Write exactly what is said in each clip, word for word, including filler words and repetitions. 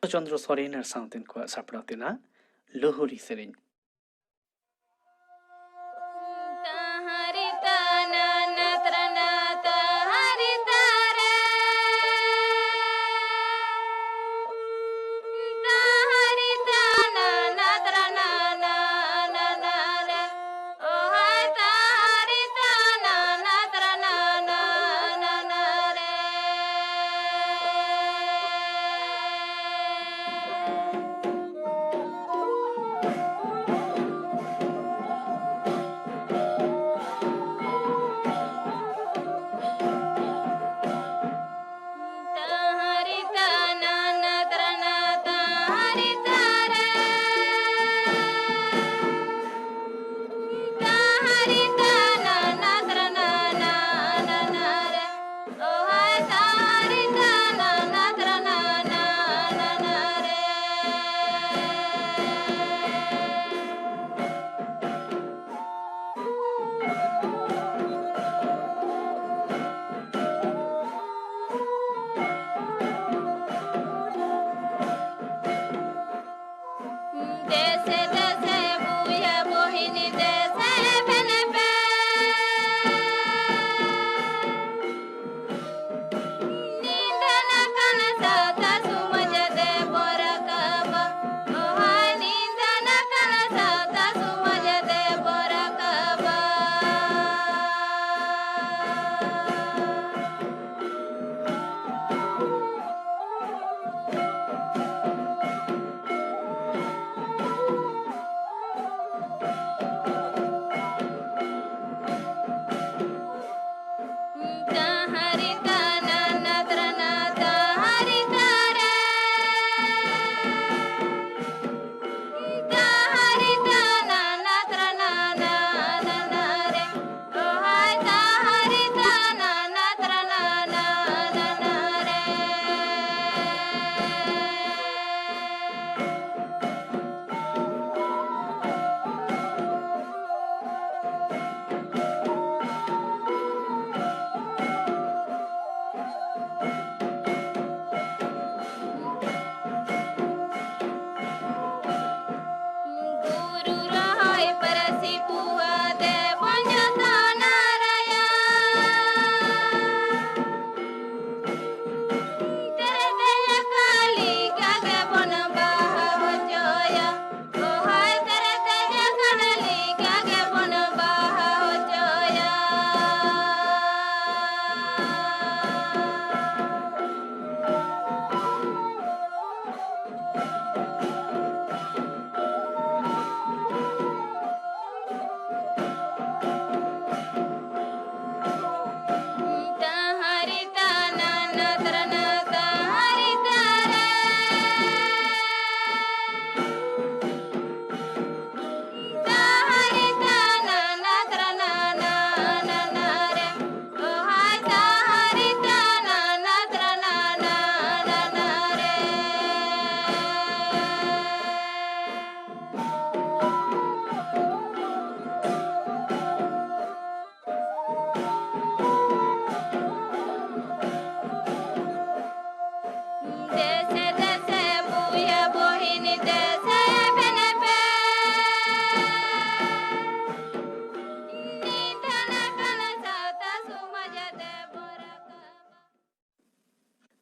ᱪᱚᱱᱫᱨᱚ ᱥᱚᱨᱮᱱ ᱟᱨ ᱥᱟᱶᱛᱮᱱ ᱠᱚᱣᱟᱜ ᱥᱟᱯᱲᱟᱣ ᱛᱮᱱᱟᱜ ᱞᱩᱦᱩᱨᱤ ᱥᱮᱨᱮᱧ᱾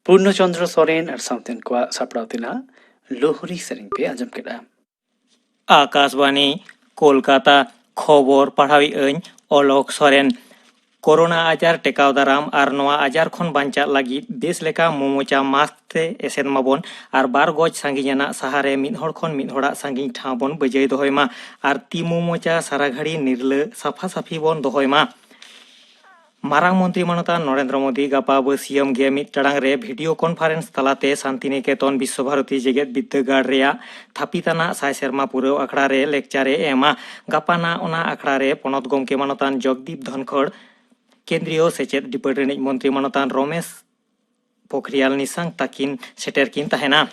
ᱯᱩᱨᱱᱚ ᱪᱚᱱᱫᱨᱚ ᱥᱚᱨᱮᱱ ᱟᱨ ᱥᱟᱶᱛᱮᱱ ᱠᱚᱣᱟᱜ ᱥᱟᱯᱲᱟᱣ ᱛᱮᱱᱟᱜ ᱞᱳᱦᱨᱤ ᱥᱮᱨᱮᱧ ᱯᱮ ᱟᱸᱡᱚᱢ ᱠᱮᱫᱟ᱾ ᱟᱠᱟᱥᱵᱟᱱᱤ, ᱠᱳᱞᱠᱟᱛᱟ᱾ ᱠᱷᱚᱵᱚᱨ ᱯᱟᱲᱦᱟᱣᱤᱡ ᱟᱹᱧ ᱚᱞᱚᱠ ᱥᱚᱨᱮᱱ᱾ ᱠᱳᱨᱳᱱᱟ ᱟᱡᱟᱨ ᱴᱮᱠᱟᱣ ᱫᱟᱨᱟᱢ ᱟᱨ ᱱᱚᱣᱟ ᱟᱡᱟᱨ ᱠᱷᱚᱱ ᱵᱟᱧᱪᱟᱜ ᱞᱟᱹᱜᱤᱫ ᱵᱮᱥ ᱞᱮᱠᱟ ᱢᱩᱢᱩᱪᱟ ᱢᱟᱥᱠ ᱛᱮ ᱮᱥᱮᱫ ᱢᱟᱵᱚᱱ ᱟᱨ ᱵᱟᱨ ᱜᱚᱡ ᱥᱟᱺᱜᱤᱧ ᱟᱱᱟᱜ ᱥᱟᱦᱟ ᱨᱮ ᱢᱤᱫ ᱦᱚᱲ ᱠᱷᱚᱱ ᱢᱤᱫ ᱦᱚᱲᱟᱜ ᱥᱟᱺᱜᱤᱧ ᱴᱷᱟᱶ ᱵᱚᱱ ᱵᱟᱹᱡᱟᱹᱭ ᱫᱚᱦᱚᱭ ᱢᱟ ᱟᱨ ᱛᱤ ᱢᱩᱢᱩᱪᱟ ᱥᱟᱨᱟ ᱜᱷᱟᱹᱲᱤ ᱱᱤᱨᱞᱟᱹ ᱥᱟᱯᱷᱟ ᱥᱟᱯᱷᱤ ᱵᱚᱱ ᱫᱚᱦᱚᱭ ᱢᱟ᱾ ᱢᱟᱨᱟᱝ ᱢᱚᱱᱛᱨᱤ ᱢᱟᱱᱚᱛᱟᱱ ᱱᱚᱨᱮᱱᱫᱨᱚ ᱢᱳᱫᱤ ᱜᱟᱯᱟ ᱵᱟᱹᱥᱤᱭᱟᱹᱢ ᱜᱮ ᱢᱤᱫ ᱴᱟᱲᱟᱝ ᱨᱮ ᱵᱷᱤᱰᱤᱭᱳ ᱠᱚᱱᱯᱷᱟᱨᱮᱱᱥ ᱛᱟᱞᱟᱛᱮ ᱥᱟᱱᱛᱤᱱᱤᱠᱮᱛᱚᱱ ᱵᱤᱥᱥᱚ ᱵᱷᱟᱨᱚᱛᱤ ᱡᱮᱜᱮᱛ ᱵᱤᱨᱫᱟᱹᱜᱟᱲ ᱨᱮᱭᱟᱜ ᱛᱷᱟᱯᱤᱛ ᱟᱱᱟᱜ ᱥᱟᱭ ᱥᱮᱨᱢᱟ ᱯᱩᱨᱟᱹᱣ ᱟᱠᱷᱲᱟ ᱨᱮ ᱞᱮᱠᱪᱟᱨ ᱮ ᱮᱢᱟ᱾ ᱜᱟᱯᱟᱱᱟᱜ ᱚᱱᱟ ᱟᱠᱷᱲᱟ ᱨᱮ ᱯᱚᱱᱚᱛ ᱜᱚᱢᱠᱮ ᱢᱟᱱᱚᱛᱟᱱ ᱡᱚᱜᱽᱫᱤᱯ ᱫᱷᱚᱱᱠᱷᱚᱲ, ᱠᱮᱱᱫᱨᱤᱭᱚ ᱥᱮᱪᱮᱫ ᱰᱤᱯᱟᱨᱴᱢᱮᱱᱴ ᱨᱤᱱᱤᱡ ᱢᱚᱱᱛᱨᱤ ᱢᱟᱱᱚᱛᱟᱱ ᱨᱚᱢᱮᱥ ᱯᱳᱠᱷᱨᱤᱭᱟᱞ ᱱᱤᱥᱟᱝᱠ ᱛᱟᱹᱠᱤᱱ ᱥᱮᱴᱮᱨ ᱠᱤᱱ ᱛᱟᱦᱮᱱᱟ᱾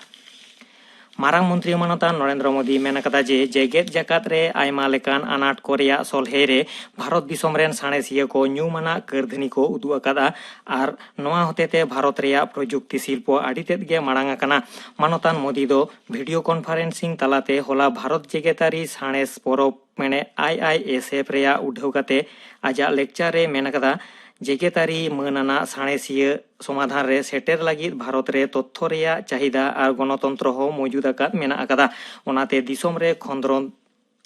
ᱢᱟᱨᱟᱝ ᱢᱚᱱᱛᱨᱤ ᱢᱟᱱᱚᱛᱟᱱ ᱱᱚᱨᱮᱱᱫᱨᱚ ᱢᱳᱫᱤ ᱢᱮᱱ ᱟᱠᱟᱫᱟ ᱡᱮ ᱡᱮᱜᱮᱛ ᱡᱟᱠᱟᱛ ᱨᱮ ᱟᱭᱢᱟ ᱞᱮᱠᱟᱱ ᱟᱱᱟᱴ ᱠᱚ ᱨᱮᱭᱟᱜ ᱥᱚᱞᱦᱮ ᱨᱮ ᱵᱷᱟᱨᱚᱛ ᱫᱤᱥᱚᱢ ᱨᱮᱱ ᱥᱟᱬᱮᱥᱤᱭᱟᱹ ᱠᱚ ᱧᱩᱢᱟᱱᱟᱜ ᱠᱟᱹᱨᱫᱷᱟᱹᱱᱤ ᱠᱚ ᱩᱫᱩᱜ ᱟᱠᱟᱫᱟ ᱟᱨ ᱱᱚᱣᱟ ᱦᱚᱛᱮᱛᱮ ᱵᱷᱟᱨᱚᱛ ᱨᱮᱭᱟᱜ ᱯᱨᱚᱡᱩᱠᱛᱤ ᱥᱤᱞᱯᱚ ᱟᱹᱰᱤ ᱛᱮᱫ ᱜᱮ ᱢᱟᱲᱟᱝ ᱟᱠᱟᱱᱟ᱾ ᱢᱟᱱᱚᱛᱟᱱ ᱢᱳᱫᱤ ᱫᱚ ᱵᱷᱤᱰᱤᱭᱳ ᱠᱚᱱᱯᱷᱟᱨᱮᱱᱥᱤᱝ ᱛᱟᱞᱟᱛᱮ ᱦᱚᱞᱟ ᱵᱷᱟᱨᱚᱛ ᱡᱮᱜᱮᱛᱟᱹᱨᱤ ᱥᱟᱬᱮᱥ ᱯᱚᱨᱚᱵᱽ ᱢᱮᱱᱮᱫ ᱟᱭ ᱟᱭ ᱮᱥ ᱮᱯᱷ ᱨᱮᱭᱟᱜ ᱩᱰᱷᱟᱹᱣ ᱠᱟᱛᱮ ᱟᱡᱟᱜ ᱞᱮᱠᱪᱟᱨ ᱨᱮ ᱢᱮᱱ ᱟᱠᱟᱫᱟ, ᱡᱮᱜᱮᱛᱟᱹᱨᱤ ᱢᱟᱹᱱ ᱟᱱᱟᱜ ᱥᱟᱬᱮᱥᱤᱭᱟᱹ ᱥᱚᱢᱟᱫᱷᱟᱱ ᱨᱮ ᱥᱮᱴᱮᱨ ᱞᱟᱹᱜᱤᱫ ᱵᱷᱟᱨᱚᱛ ᱨᱮ ᱛᱚᱛᱛᱷᱚ ᱨᱮᱭᱟᱜ ᱪᱟᱦᱤᱫᱟ ᱟᱨ ᱜᱚᱱᱚᱛᱚᱱᱛᱨᱚ ᱦᱚᱸ ᱢᱚᱡᱩᱫ ᱟᱠᱟᱫ ᱢᱮᱱᱟᱜ ᱟᱠᱟᱫᱟ᱾ ᱚᱱᱟᱛᱮ ᱫᱤᱥᱚᱢ ᱨᱮ ᱠᱷᱚᱸᱫᱽᱨᱚᱸᱫᱽ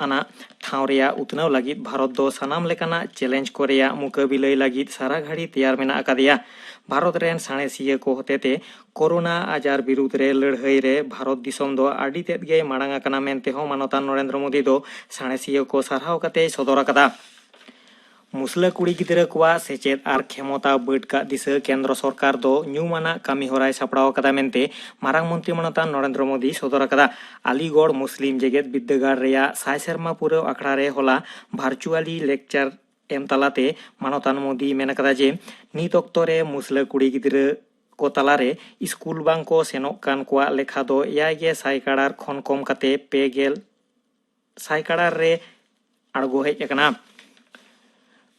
ᱟᱱᱟᱜ ᱴᱷᱟᱶ ᱨᱮᱭᱟᱜ ᱩᱛᱱᱟᱹᱣ ᱞᱟᱹᱜᱤᱫ ᱵᱷᱟᱨᱚᱛ ᱫᱚ ᱥᱟᱱᱟᱢ ᱞᱮᱠᱟᱱᱟᱜ ᱪᱮᱞᱮᱧᱡᱽ ᱠᱚ ᱨᱮᱭᱟᱜ ᱢᱩᱠᱟᱹᱵᱤᱞᱟᱹᱭ ᱞᱟᱹᱜᱤᱫ ᱥᱟᱨᱟ ᱜᱷᱟᱹᱲᱤ ᱛᱮᱭᱟᱨ ᱢᱮᱱᱟᱜ ᱟᱠᱟᱫᱮᱭᱟ᱾ ᱵᱷᱟᱨᱚᱛ ᱨᱮᱱ ᱥᱟᱬᱮᱥᱤᱭᱟᱹ ᱠᱚ ᱦᱚᱛᱮᱛᱮ ᱠᱳᱨᱳᱱᱟ ᱟᱡᱟᱨ ᱵᱤᱨᱩᱫᱽ ᱨᱮ ᱞᱟᱹᱲᱦᱟᱹᱭ ᱨᱮ ᱵᱷᱟᱨᱚᱛ ᱫᱤᱥᱚᱢ ᱫᱚ ᱟᱹᱰᱤ ᱛᱮᱫ ᱜᱮᱭ ᱢᱟᱲᱟᱝ ᱟᱠᱟᱱᱟ ᱢᱮᱱᱛᱮ ᱦᱚᱸ ᱢᱟᱱᱚᱛᱟᱱ ᱱᱚᱨᱮᱱᱫᱨᱚ ᱢᱳᱫᱤ ᱫᱚ ᱥᱟᱬᱮᱥᱤᱭᱟᱹ ᱠᱚ ᱥᱟᱨᱦᱟᱣ ᱠᱟᱛᱮᱭ ᱥᱚᱫᱚᱨ ᱟᱠᱟᱫᱟ᱾ ᱢᱩᱥᱞᱟᱹ ᱠᱩᱲᱤ ᱜᱤᱫᱽᱨᱟᱹ ᱠᱚᱣᱟᱜ ᱥᱮᱪᱮᱫ ᱟᱨ ᱠᱷᱮᱢᱚᱛᱟ ᱵᱟᱹᱰ ᱠᱟᱜ ᱫᱤᱥᱟᱹ ᱠᱮᱱᱫᱨᱚ ᱥᱚᱨᱠᱟᱨ ᱫᱚ ᱧᱩᱢᱟᱱᱟᱜ ᱠᱟᱹᱢᱤ ᱦᱚᱨᱟᱭ ᱥᱟᱯᱲᱟᱣ ᱟᱠᱟᱫᱟ ᱢᱮᱱᱛᱮ ᱢᱟᱨᱟᱝ ᱢᱚᱱᱛᱨᱤ ᱢᱟᱱᱚᱛᱟᱱ ᱱᱚᱨᱮᱱᱫᱨᱚ ᱢᱳᱫᱤ ᱥᱚᱫᱚᱨ ᱟᱠᱟᱫᱟ᱾ ᱟᱞᱤᱜᱚᱲ ᱢᱩᱥᱞᱤᱢ ᱡᱮᱜᱮᱛ ᱵᱤᱨᱫᱟᱹᱜᱟᱲ ᱨᱮᱭᱟᱜ ᱥᱟᱭ ᱥᱮᱨᱢᱟ ᱯᱩᱨᱟᱹᱣ ᱟᱠᱷᱲᱟ ᱨᱮ ᱦᱚᱞᱟ ᱵᱷᱟᱨᱪᱩᱣᱟᱞᱤ ᱞᱮᱠᱪᱟᱨ ᱮᱢ ᱛᱟᱞᱟᱛᱮ ᱢᱟᱱᱚᱛᱟᱱ ᱢᱳᱫᱤ ᱢᱮᱱ ᱟᱠᱟᱫᱟ ᱡᱮ ᱱᱤᱛ ᱚᱠᱛᱚ ᱨᱮ ᱢᱩᱥᱞᱟᱹ ᱠᱩᱲᱤ ᱜᱤᱫᱽᱨᱟᱹ ᱠᱚ ᱛᱟᱞᱟᱨᱮ ᱥᱠᱩᱞ ᱵᱟᱝ ᱠᱚ ᱥᱮᱱᱚᱜ ᱠᱟᱱ ᱠᱚᱣᱟᱜ ᱞᱮᱠᱷᱟ ᱫᱚ ᱮᱭᱟᱭ ᱜᱮ ᱥᱟᱭᱠᱟᱲᱟ ᱠᱷᱚᱱ ᱠᱚᱢ ᱠᱟᱛᱮ ᱯᱮ ᱜᱮᱞ ᱥᱟᱭᱠᱟᱲᱟ ᱨᱮ ᱟᱬᱜᱚ ᱦᱮᱡ ᱟᱠᱟᱱᱟ᱾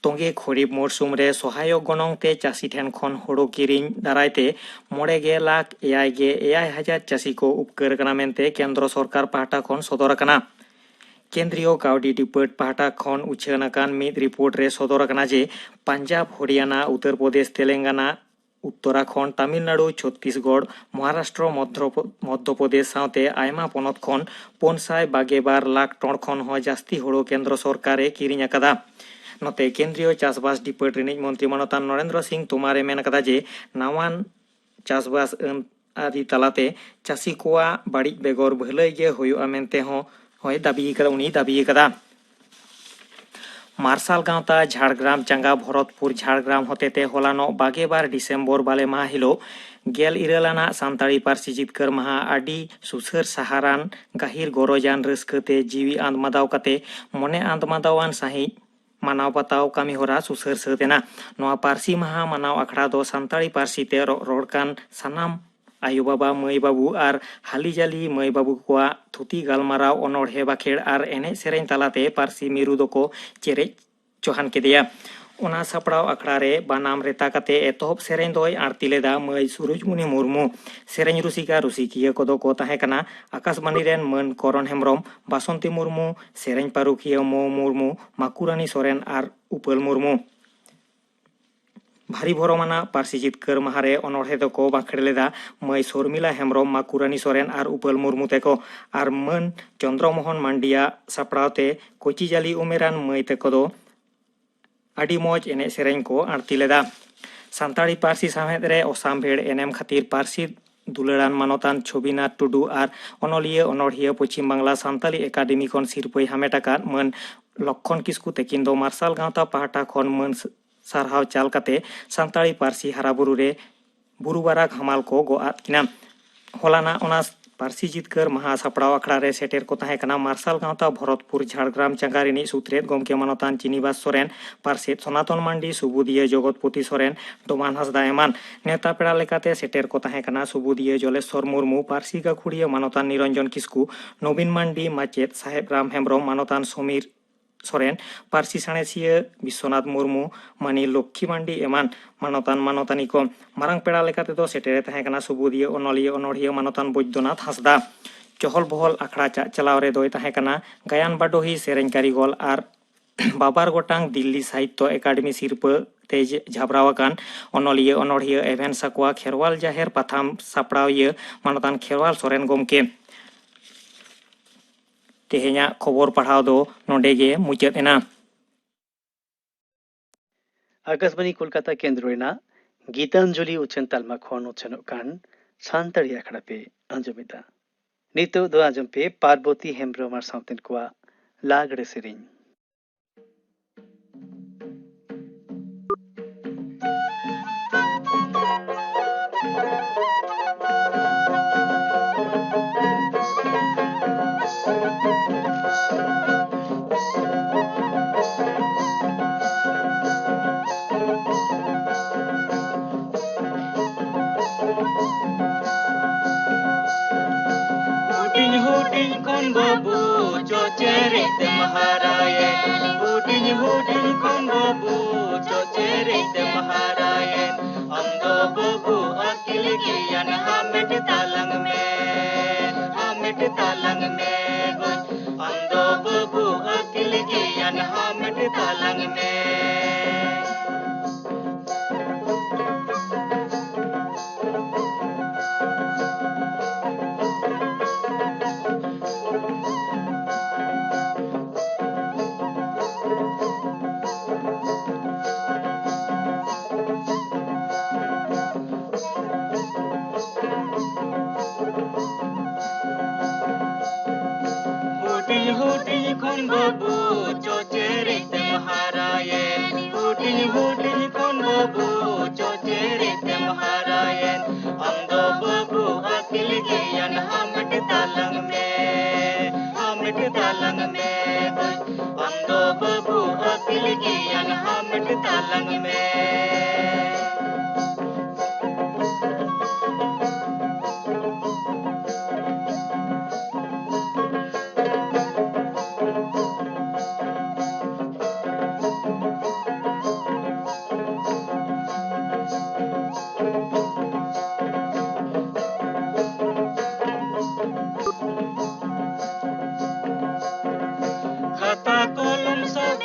ᱛᱚᱸᱜᱮ ᱠᱷᱚᱨᱤᱯ ᱢᱚᱨᱥᱩᱢ ᱨᱮ ᱥᱚᱦᱟᱭᱚᱠ ᱜᱚᱱᱚᱝ ᱛᱮ ᱪᱟᱹᱥᱤ ᱴᱷᱮᱱ ᱠᱷᱚᱱ ᱦᱳᱲᱳ ᱠᱤᱨᱤᱧ ᱫᱟᱨᱟᱭ ᱛᱮ ᱢᱚᱬᱮ ᱜᱮ ᱞᱟᱠᱷ ᱮᱭᱟᱭ ᱜᱮ ᱮᱭᱟᱭ ᱦᱟᱡᱟᱨ ᱪᱟᱹᱥᱤ ᱠᱚ ᱩᱯᱠᱟᱹᱨ ᱟᱠᱟᱱᱟ ᱢᱮᱱᱛᱮ ᱠᱮᱱᱫᱨᱚ ᱥᱚᱨᱠᱟᱨ ᱯᱟᱦᱴᱟ ᱠᱷᱚᱱ ᱥᱚᱫᱚᱨ ᱟᱠᱟᱱᱟ᱾ ᱠᱮᱱᱫᱨᱤᱭᱚ ᱠᱟᱹᱣᱰᱤ ᱰᱤᱯᱟᱨᱴ ᱯᱟᱦᱴᱟ ᱠᱷᱚᱱ ᱩᱪᱷᱟᱹᱱ ᱟᱠᱟᱱ ᱢᱤᱫ ᱨᱤᱯᱳᱨᱴ ᱨᱮ ᱥᱚᱫᱚᱨ ᱟᱠᱟᱱᱟ ᱡᱮ ᱯᱟᱧᱡᱟᱵᱽ, ᱦᱚᱨᱤᱭᱟᱱᱟ, ᱩᱛᱛᱚᱨ ᱯᱨᱚᱫᱮᱥ, ᱛᱮᱞᱮᱝᱜᱟᱱᱟ, ᱩᱛᱛᱚᱨᱟᱠᱷᱚᱸᱰ, ᱛᱟᱢᱤᱞᱱᱟᱲᱩ, ᱪᱷᱚᱛᱛᱤᱥᱜᱚᱲ, ᱢᱚᱦᱟᱨᱟᱥᱴᱨᱚ, ᱢᱚᱫᱽᱫᱷᱚ-, ᱢᱚᱫᱽᱫᱷᱚᱯᱨᱚᱫᱮᱥ ᱥᱟᱶᱛᱮ ᱟᱭᱢᱟ ᱯᱚᱱᱚᱛ ᱠᱷᱚᱱ ᱯᱩᱱ ᱥᱟᱭ ᱵᱟᱜᱮ ᱵᱟᱨ ᱞᱟᱠᱷ ᱴᱚᱱ ᱠᱷᱚᱱ ᱦᱚᱸ ᱡᱟᱹᱥᱛᱤ ᱦᱳᱲᱳ ᱠᱮᱱᱫᱨᱚ ᱥᱚᱨᱠᱟᱨ ᱮ ᱠᱤᱨᱤᱧ ᱟᱠᱟᱫᱟ᱾ ᱱᱚᱛᱮ, ᱠᱮᱱᱫᱨᱤᱭᱚ ᱪᱟᱥᱵᱟᱥ ᱰᱤᱯᱟᱨᱴ ᱨᱤᱱᱤᱡ ᱢᱚᱱᱛᱨᱤ ᱢᱟᱱᱚᱛᱟᱱ ᱱᱚᱨᱮᱱᱫᱨᱚ ᱥᱤᱝ ᱛᱳᱢᱟᱨ ᱮ ᱢᱮᱱ ᱟᱠᱟᱫᱟ ᱡᱮ ᱱᱟᱣᱟᱱ ᱪᱟᱥᱵᱟᱥ ᱟᱹᱱ ᱟᱹᱨᱤ ᱛᱟᱞᱟᱛᱮ ᱪᱟᱹᱥᱤ ᱠᱚᱣᱟᱜ ᱵᱟᱹᱲᱤᱡ ᱵᱮᱜᱚᱨ ᱵᱷᱟᱹᱞᱟᱹᱭ ᱜᱮ ᱦᱩᱭᱩᱜᱼᱟ ᱢᱮᱱᱛᱮ ᱦᱚᱸ ᱦᱚᱸᱭ ᱫᱟᱹᱵᱤ ᱟᱠᱟᱫᱟ, ᱩᱱᱤᱭ ᱫᱟᱹᱵᱤ ᱟᱠᱟᱫᱟ᱾ ᱢᱟᱨᱥᱟᱞ ᱜᱟᱶᱛᱟ ᱡᱷᱟᱲᱜᱨᱟᱢ ᱪᱟᱸᱜᱟ ᱵᱷᱚᱨᱚᱛᱯᱩᱨ ᱡᱷᱟᱲᱜᱨᱟᱢ ᱦᱚᱛᱮᱛᱮ ᱦᱚᱞᱟᱱᱚᱜ ᱵᱟᱜᱮ ᱵᱟᱨ ᱰᱤᱥᱮᱢᱵᱚᱨ ᱵᱟᱞᱮ ᱢᱟᱦᱟ ᱦᱤᱞᱳᱜ ᱜᱮᱞ ᱤᱨᱟᱹᱞ ᱟᱱᱟᱜ ᱥᱟᱱᱛᱟᱲᱤ ᱯᱟᱹᱨᱥᱤ ᱡᱤᱛᱠᱟᱹᱨ ᱢᱟᱦᱟ ᱟᱹᱰᱤ ᱥᱩᱥᱟᱹᱨ ᱥᱟᱦᱟᱨᱟᱱ ᱜᱟᱹᱦᱤᱨ ᱜᱚᱨᱚᱡᱟᱱ ᱨᱟᱹᱥᱠᱟᱹ ᱛᱮ ᱡᱤᱣᱤ ᱟᱸᱫᱽᱢᱟᱫᱟᱣ ᱠᱟᱛᱮ ᱢᱚᱱᱮ ᱟᱸᱫᱽᱢᱟᱫᱟᱣᱟᱱ ᱥᱟᱺᱦᱤᱡ ᱢᱟᱱᱟᱣ ᱵᱟᱛᱟᱣ ᱠᱟᱹᱢᱤ ᱦᱚᱨᱟ ᱥᱩᱥᱟᱹᱨ ᱥᱟᱹᱛ ᱮᱱᱟ᱾ ᱱᱚᱣᱟ ᱯᱟᱹᱨᱥᱤ ᱢᱟᱦᱟ ᱢᱟᱱᱟᱣ ᱟᱠᱷᱲᱟ ᱫᱚ ᱥᱟᱱᱛᱟᱲᱤ ᱯᱟᱹᱨᱥᱤ ᱛᱮ ᱨᱚ-, ᱨᱚᱲ ᱠᱟᱱ ᱥᱟᱱᱟᱢ ᱟᱭᱳ ᱵᱟᱵᱟ, ᱢᱟᱹᱭ ᱵᱟᱹᱵᱩ ᱟᱨ ᱦᱟᱹᱞᱤ ᱡᱟᱹᱞᱤ ᱢᱟᱹᱭ ᱵᱟᱹᱵᱩ ᱠᱚᱣᱟᱜ ᱛᱷᱩᱛᱤ ᱜᱟᱞᱢᱟᱨᱟᱣ, ᱚᱱᱚᱬᱦᱮ ᱵᱟᱠᱷᱮᱲ ᱟᱨ ᱮᱱᱮᱡ ᱥᱮᱨᱮᱧ ᱛᱟᱞᱟᱛᱮ ᱯᱟᱹᱨᱥᱤ ᱢᱤᱨᱩ ᱫᱚᱠᱚ ᱪᱮᱨᱮᱡ ᱪᱚᱦᱟᱱ ᱠᱮᱫᱮᱭᱟ᱾ ᱚᱱᱟ ᱥᱟᱯᱲᱟᱣ ᱟᱠᱷᱲᱟ ᱨᱮ ᱵᱟᱱᱟᱢ ᱨᱮᱛᱟ ᱠᱟᱛᱮ ᱮᱛᱚᱦᱚᱵ ᱥᱮᱨᱮᱧ ᱫᱚᱭ ᱟᱬᱛᱤ ᱞᱮᱫᱟ ᱢᱟᱹᱭ ᱥᱩᱨᱩᱡᱽᱢᱩᱱᱤ ᱢᱩᱨᱢᱩ᱾ ᱥᱮᱨᱮᱧ ᱨᱩᱥᱤᱠᱟ ᱨᱩᱥᱤᱠᱤᱭᱟᱹ ᱠᱚᱫᱚ ᱠᱚ ᱛᱟᱦᱮᱸ ᱠᱟᱱᱟ ᱟᱠᱟᱥᱵᱟᱱᱤ ᱨᱮᱱ ᱢᱟᱹᱱ ᱠᱚᱨᱚᱱ ᱦᱮᱢᱵᱽᱨᱚᱢ, ᱵᱟᱥᱚᱱᱛᱤ ᱢᱩᱨᱢᱩ, ᱥᱮᱨᱮᱧ ᱯᱟᱹᱨᱩᱠᱷᱤᱭᱟᱹ ᱢᱚ ᱢᱩᱨᱢᱩ, ᱢᱟᱠᱩᱨᱟᱱᱤ ᱥᱚᱨᱮᱱ ᱟᱨ ᱩᱯᱟᱹᱞ ᱢᱩᱨᱢᱩ᱾ ᱵᱷᱟᱹᱨᱤ ᱵᱷᱚᱨᱚᱢ ᱟᱱᱟᱜ ᱯᱟᱹᱨᱥᱤ ᱡᱤᱛᱠᱟᱹᱨ ᱢᱟᱦᱟ ᱨᱮ ᱚᱱᱚᱬᱦᱮ ᱫᱚᱠᱚ ᱵᱟᱸᱠᱷᱮᱲ ᱞᱮᱫᱟ ᱢᱟᱹᱭ ᱥᱚᱨᱢᱤᱞᱟ ᱦᱮᱢᱵᱽᱨᱚᱢ, ᱢᱟᱠᱩᱨᱟᱱᱤ ᱥᱚᱨᱮᱱ ᱟᱨ ᱩᱯᱟᱹᱞ ᱢᱩᱨᱢᱩ ᱛᱮᱠᱚ᱾ ᱟᱨ ᱢᱟᱹᱱ ᱪᱚᱱᱫᱽᱨᱚ ᱢᱳᱦᱚᱱ ᱢᱟᱱᱰᱤᱭᱟᱜ ᱥᱟᱯᱲᱟᱣ ᱛᱮ ᱠᱚᱪᱤ ᱡᱟᱹᱞᱤ ᱩᱢᱮᱨᱟᱱ ᱢᱟᱹᱭ ᱛᱮᱠᱚ ᱫᱚ ᱟᱹᱰᱤ ᱢᱚᱡᱽ ᱮᱱᱮᱡ ᱥᱮᱨᱮᱧ ᱠᱚ ᱟᱬᱛᱤ ᱞᱮᱫᱟ᱾ ᱥᱟᱱᱛᱟᱲᱤ ᱯᱟᱹᱨᱥᱤ ᱥᱟᱶᱦᱮᱫ ᱨᱮ ᱚᱥᱟᱢᱵᱷᱮᱲ ᱮᱱᱮᱢ ᱠᱷᱟᱹᱛᱤᱨ ᱯᱟᱹᱨᱥᱤ ᱫᱩᱞᱟᱹᱲᱟᱱ ᱢᱟᱱᱚᱛᱟᱱ ᱪᱷᱚᱵᱤᱱᱟᱛᱷ ᱴᱩᱰᱩ ᱟᱨ ᱚᱱᱚᱞᱤᱭᱟᱹ ᱚᱱᱚᱬᱦᱤᱭᱟᱹ ᱯᱚᱪᱷᱤᱢ ᱵᱟᱝᱞᱟ ᱥᱟᱱᱛᱟᱲᱤ ᱮᱠᱟᱰᱮᱢᱤ ᱠᱷᱚᱱ ᱥᱤᱨᱯᱟᱹᱭ ᱦᱟᱢᱮᱴ ᱟᱠᱟᱫ ᱢᱟᱹᱱ ᱞᱚᱠᱠᱷᱚᱱ ᱠᱤᱥᱠᱩ ᱛᱟᱹᱠᱤᱱ ᱫᱚ ᱢᱟᱨᱥᱟᱞ ᱜᱟᱶᱛᱟ ᱯᱟᱦᱴᱟ ᱠᱷᱚᱱ ᱢᱟᱹᱱ ᱥᱟᱨᱦᱟᱣ ᱪᱟᱞ ᱠᱟᱛᱮ ᱥᱟᱱᱛᱟᱲᱤ ᱯᱟᱹᱨᱥᱤ ᱦᱟᱨᱟᱵᱩᱨᱩ ᱨᱮ ᱵᱩᱨᱩ ᱵᱟᱨᱟᱠ ᱦᱟᱢᱟᱞ ᱠᱚ ᱜᱚᱜ ᱟᱫ ᱠᱤᱱᱟ᱾ ᱦᱚᱞᱟᱱᱟᱜ ᱚᱱᱟ ᱯᱟᱹᱨᱥᱤ ᱡᱤᱛᱠᱟᱹᱨ ᱢᱟᱦᱟ ᱥᱟᱯᱲᱟᱣ ᱟᱠᱷᱲᱟ ᱨᱮ ᱥᱮᱴᱮᱨ ᱠᱚ ᱛᱟᱦᱮᱸ ᱠᱟᱱᱟ ᱢᱟᱨᱥᱟᱞ ᱜᱟᱶᱛᱟ ᱵᱷᱚᱨᱚᱛᱯᱩᱨ ᱡᱷᱟᱲᱜᱨᱟᱢ ᱪᱟᱸᱜᱟ ᱨᱤᱱᱤᱡ ᱥᱩᱛᱨᱮᱛ ᱜᱚᱢᱠᱮ ᱢᱟᱱᱚᱛᱟᱱ ᱪᱤᱱᱤᱵᱟᱥ ᱥᱚᱨᱮᱱ, ᱯᱟᱨᱥᱮᱛ ᱥᱚᱱᱟᱛᱚᱱ ᱢᱟᱱᱰᱤ, ᱥᱩᱵᱩᱫᱤᱭᱟᱹ ᱡᱚᱜᱚᱛᱯᱚᱛᱤ ᱥᱚᱨᱮᱱ, ᱰᱚᱢᱟᱱ ᱦᱟᱸᱥᱫᱟ ᱮᱢᱟᱱ᱾ ᱱᱮᱣᱛᱟ ᱯᱮᱲᱟ ᱞᱮᱠᱟᱛᱮ ᱥᱮᱴᱮᱨ ᱠᱚ ᱛᱟᱦᱮᱸ ᱠᱟᱱᱟ ᱥᱩᱵᱩᱫᱤᱭᱟᱹ ᱡᱚᱞᱮᱥᱚᱨ ᱢᱩᱨᱢᱩ, ᱯᱟᱹᱨᱥᱤ ᱜᱟᱹᱠᱷᱩᱲᱤᱭᱟᱹ ᱢᱟᱱᱚᱛᱟᱱ ᱱᱤᱨᱚᱧᱡᱚᱱ ᱠᱤᱥᱠᱩ, ᱱᱚᱵᱤᱱ ᱢᱟᱱᱰᱤ, ᱢᱟᱪᱮᱛ ᱥᱟᱦᱮᱵ ᱨᱟᱢ ᱦᱮᱢᱵᱽᱨᱚᱢ, ᱢᱟᱱᱚᱛᱟᱱ ᱥᱚᱢᱤᱨ ᱥᱚᱨᱮᱱ, ᱯᱟᱹᱨᱥᱤ ᱥᱟᱬᱮᱥᱤᱭᱟᱹ ᱵᱤᱥᱥᱚᱱᱟᱛᱷ ᱢᱩᱨᱢᱩ, ᱢᱟᱹᱱᱤ ᱞᱚᱠᱠᱷᱤ ᱢᱟᱱᱰᱤ ᱮᱢᱟᱱ ᱢᱟᱱᱚᱛᱟᱱ ᱢᱟᱱᱚᱛᱟᱱᱤ ᱠᱚ᱾ ᱢᱟᱨᱟᱝ ᱯᱮᱲᱟ ᱞᱮᱠᱟ ᱛᱮᱫᱚ ᱥᱮᱴᱮᱨᱮ ᱛᱟᱦᱮᱸ ᱠᱟᱱᱟ ᱥᱩᱵᱩᱫᱤᱭᱟᱹ ᱚᱱᱚᱞᱤᱭᱟᱹ ᱚᱱᱚᱬᱦᱤᱭᱟᱹ ᱢᱟᱱᱚᱛᱟᱱ ᱵᱳᱭᱫᱚᱱᱟᱛᱷ ᱦᱟᱸᱥᱫᱟ᱾ ᱪᱚᱦᱚᱞ ᱵᱚᱦᱚᱞ ᱟᱠᱷᱲᱟ ᱪᱟᱜ ᱪᱟᱞᱟᱣ ᱨᱮᱫᱚᱭ ᱛᱟᱦᱮᱸ ᱠᱟᱱᱟ ᱜᱟᱭᱟᱱ ᱵᱟᱰᱚᱦᱤ, ᱥᱮᱨᱮᱧ ᱠᱟᱹᱨᱤᱜᱚᱞ ᱟᱨ ᱵᱟᱵᱟᱨ ᱜᱚᱴᱟᱝ ᱫᱤᱞᱞᱤ ᱥᱟᱦᱤᱛᱛᱚ ᱮᱠᱟᱰᱮᱢᱤ ᱥᱤᱨᱯᱟᱹ ᱛᱮ ᱡᱷᱟᱵᱽᱨᱟᱣ ᱟᱠᱟᱱ ᱚᱱᱚᱞᱤᱭᱟᱹ, ᱚᱱᱚᱬᱦᱤᱭᱟᱹ, ᱮᱵᱷᱮᱱ ᱥᱟᱠᱣᱟ, ᱠᱷᱮᱨᱣᱟᱞ ᱡᱟᱦᱮᱨ ᱯᱟᱛᱷᱟᱢ ᱥᱟᱯᱲᱟᱣᱤᱭᱟᱹ ᱢᱟᱱᱚᱛᱟᱱ ᱠᱷᱮᱨᱣᱟᱞ ᱥᱚᱨᱮᱱ ᱜᱚᱢᱠᱮ᱾ ᱛᱮᱦᱮᱧᱟᱜ ᱠᱷᱚᱵᱚᱨ ᱯᱟᱲᱦᱟᱣ ᱫᱚ ᱱᱚᱰᱮ ᱜᱮ ᱢᱩᱪᱟᱹᱫ ᱮᱱᱟ᱾ ᱟᱠᱟᱥᱵᱟᱬᱤ ᱠᱳᱞᱠᱟᱛᱟ ᱠᱮᱱᱫᱨᱚ ᱨᱮᱱᱟᱜ ᱜᱤᱛᱟᱧᱡᱚᱞᱤ ᱩᱪᱷᱟᱹᱱ ᱛᱟᱞᱢᱟ ᱠᱷᱚᱱ ᱩᱪᱷᱟᱹᱱᱚᱜ ᱠᱟᱱ ᱥᱟᱱᱛᱟᱲᱤ ᱟᱠᱷᱲᱟ ᱯᱮ ᱟᱸᱡᱚᱢᱮᱫᱟ᱾ ᱱᱤᱛᱚᱜ ᱫᱚ ᱟᱸᱡᱚᱢ ᱯᱮ ᱯᱟᱨᱵᱚᱛᱤ ᱦᱮᱢᱵᱽᱨᱚᱢ ᱟᱨ ᱥᱟᱶᱛᱮᱱ ᱠᱚᱣᱟᱜ ᱞᱟᱜᱽᱲᱮ ᱥᱮᱨᱮᱧ᱾ ᱦᱩᱰᱤᱧ ᱦᱩᱰᱤᱧ ᱠᱷᱚᱱ ᱵᱟᱹᱵᱩ ᱪᱚᱪᱮᱨᱮᱡ ᱛᱮᱢ ᱦᱟᱨᱟᱭᱮᱱ, ᱦᱩᱰᱤᱧ ᱦᱩᱰᱤᱧ ᱠᱷᱚᱱ ᱵᱟᱹᱵᱩ ᱪᱚᱪᱮᱨᱮᱡ ᱛᱮᱢ ᱦᱟᱨᱟᱭᱮᱱ, ᱟᱢ ᱫᱚ ᱵᱟᱹᱵᱩ ᱟᱹᱠᱤᱞ ᱜᱮᱭᱟᱱ ᱦᱟᱢᱮᱴ ᱛᱟᱞᱟᱝ ᱢᱮ, ᱦᱟᱢᱮᱴ ᱛᱟᱞᱟᱝ ᱢᱮ ᱜᱚ᱾ ᱟᱢ ᱫᱚ ᱵᱟᱹᱵᱩ ᱟᱹᱠᱤᱞ ᱜᱮᱭᱟᱱ ᱦᱟᱢᱮᱴ ᱛᱟᱞᱟᱝ ᱢᱮ᱾ ᱦᱩᱰᱤᱧ ᱦᱩᱰᱤᱧ ᱠᱷᱚᱱ ᱵᱟᱹᱵᱩ ᱪᱚᱪᱮᱨᱮᱡ ᱛᱮᱢ ᱦᱟᱨᱟᱭᱮᱱ, ᱦᱩᱰᱤᱧ ᱦᱩᱰᱤᱧ ᱠᱷᱚᱱ ᱵᱟᱹᱵᱩ ᱪᱚᱪᱮᱨᱮᱡ ᱛᱮᱢ ᱦᱟᱨᱟᱭᱮᱱ, ᱟᱢ ᱫᱚ ᱵᱟᱹᱵᱩ ᱟᱹᱠᱤᱞ ᱜᱮᱭᱟᱱ ᱦᱟᱢᱮᱴ ᱛᱟᱞᱟᱝ ᱢᱮ, ᱦᱟᱢᱮᱴ ᱛᱟᱞᱟᱝ ᱢᱮ᱾ ᱟᱢ ᱫᱚ ᱵᱟᱹᱵᱩ ᱟᱹᱠᱤᱞ ᱜᱮᱭᱟᱱ ᱦᱟᱢᱮᱴ ᱛᱟᱞᱟᱝ ᱢᱮ᱾ ᱠᱷᱟᱛᱟ ᱠᱚᱞᱚᱢ ᱥᱟᱵ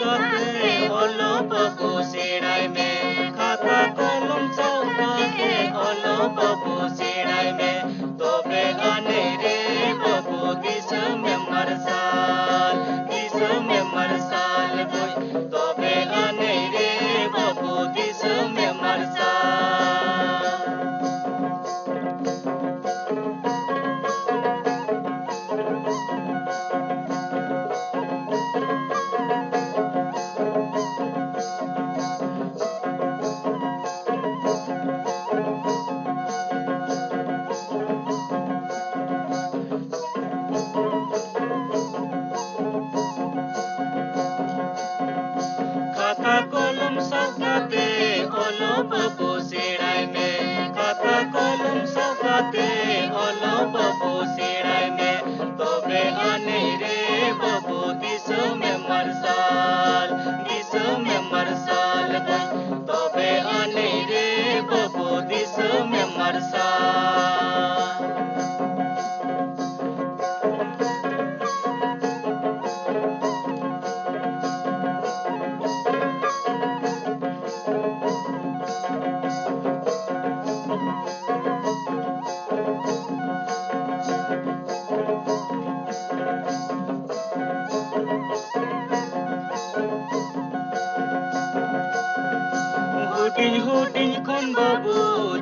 ᱦᱩᱰᱤᱧ ᱠᱷᱚᱱ ᱵᱟᱹᱵᱩ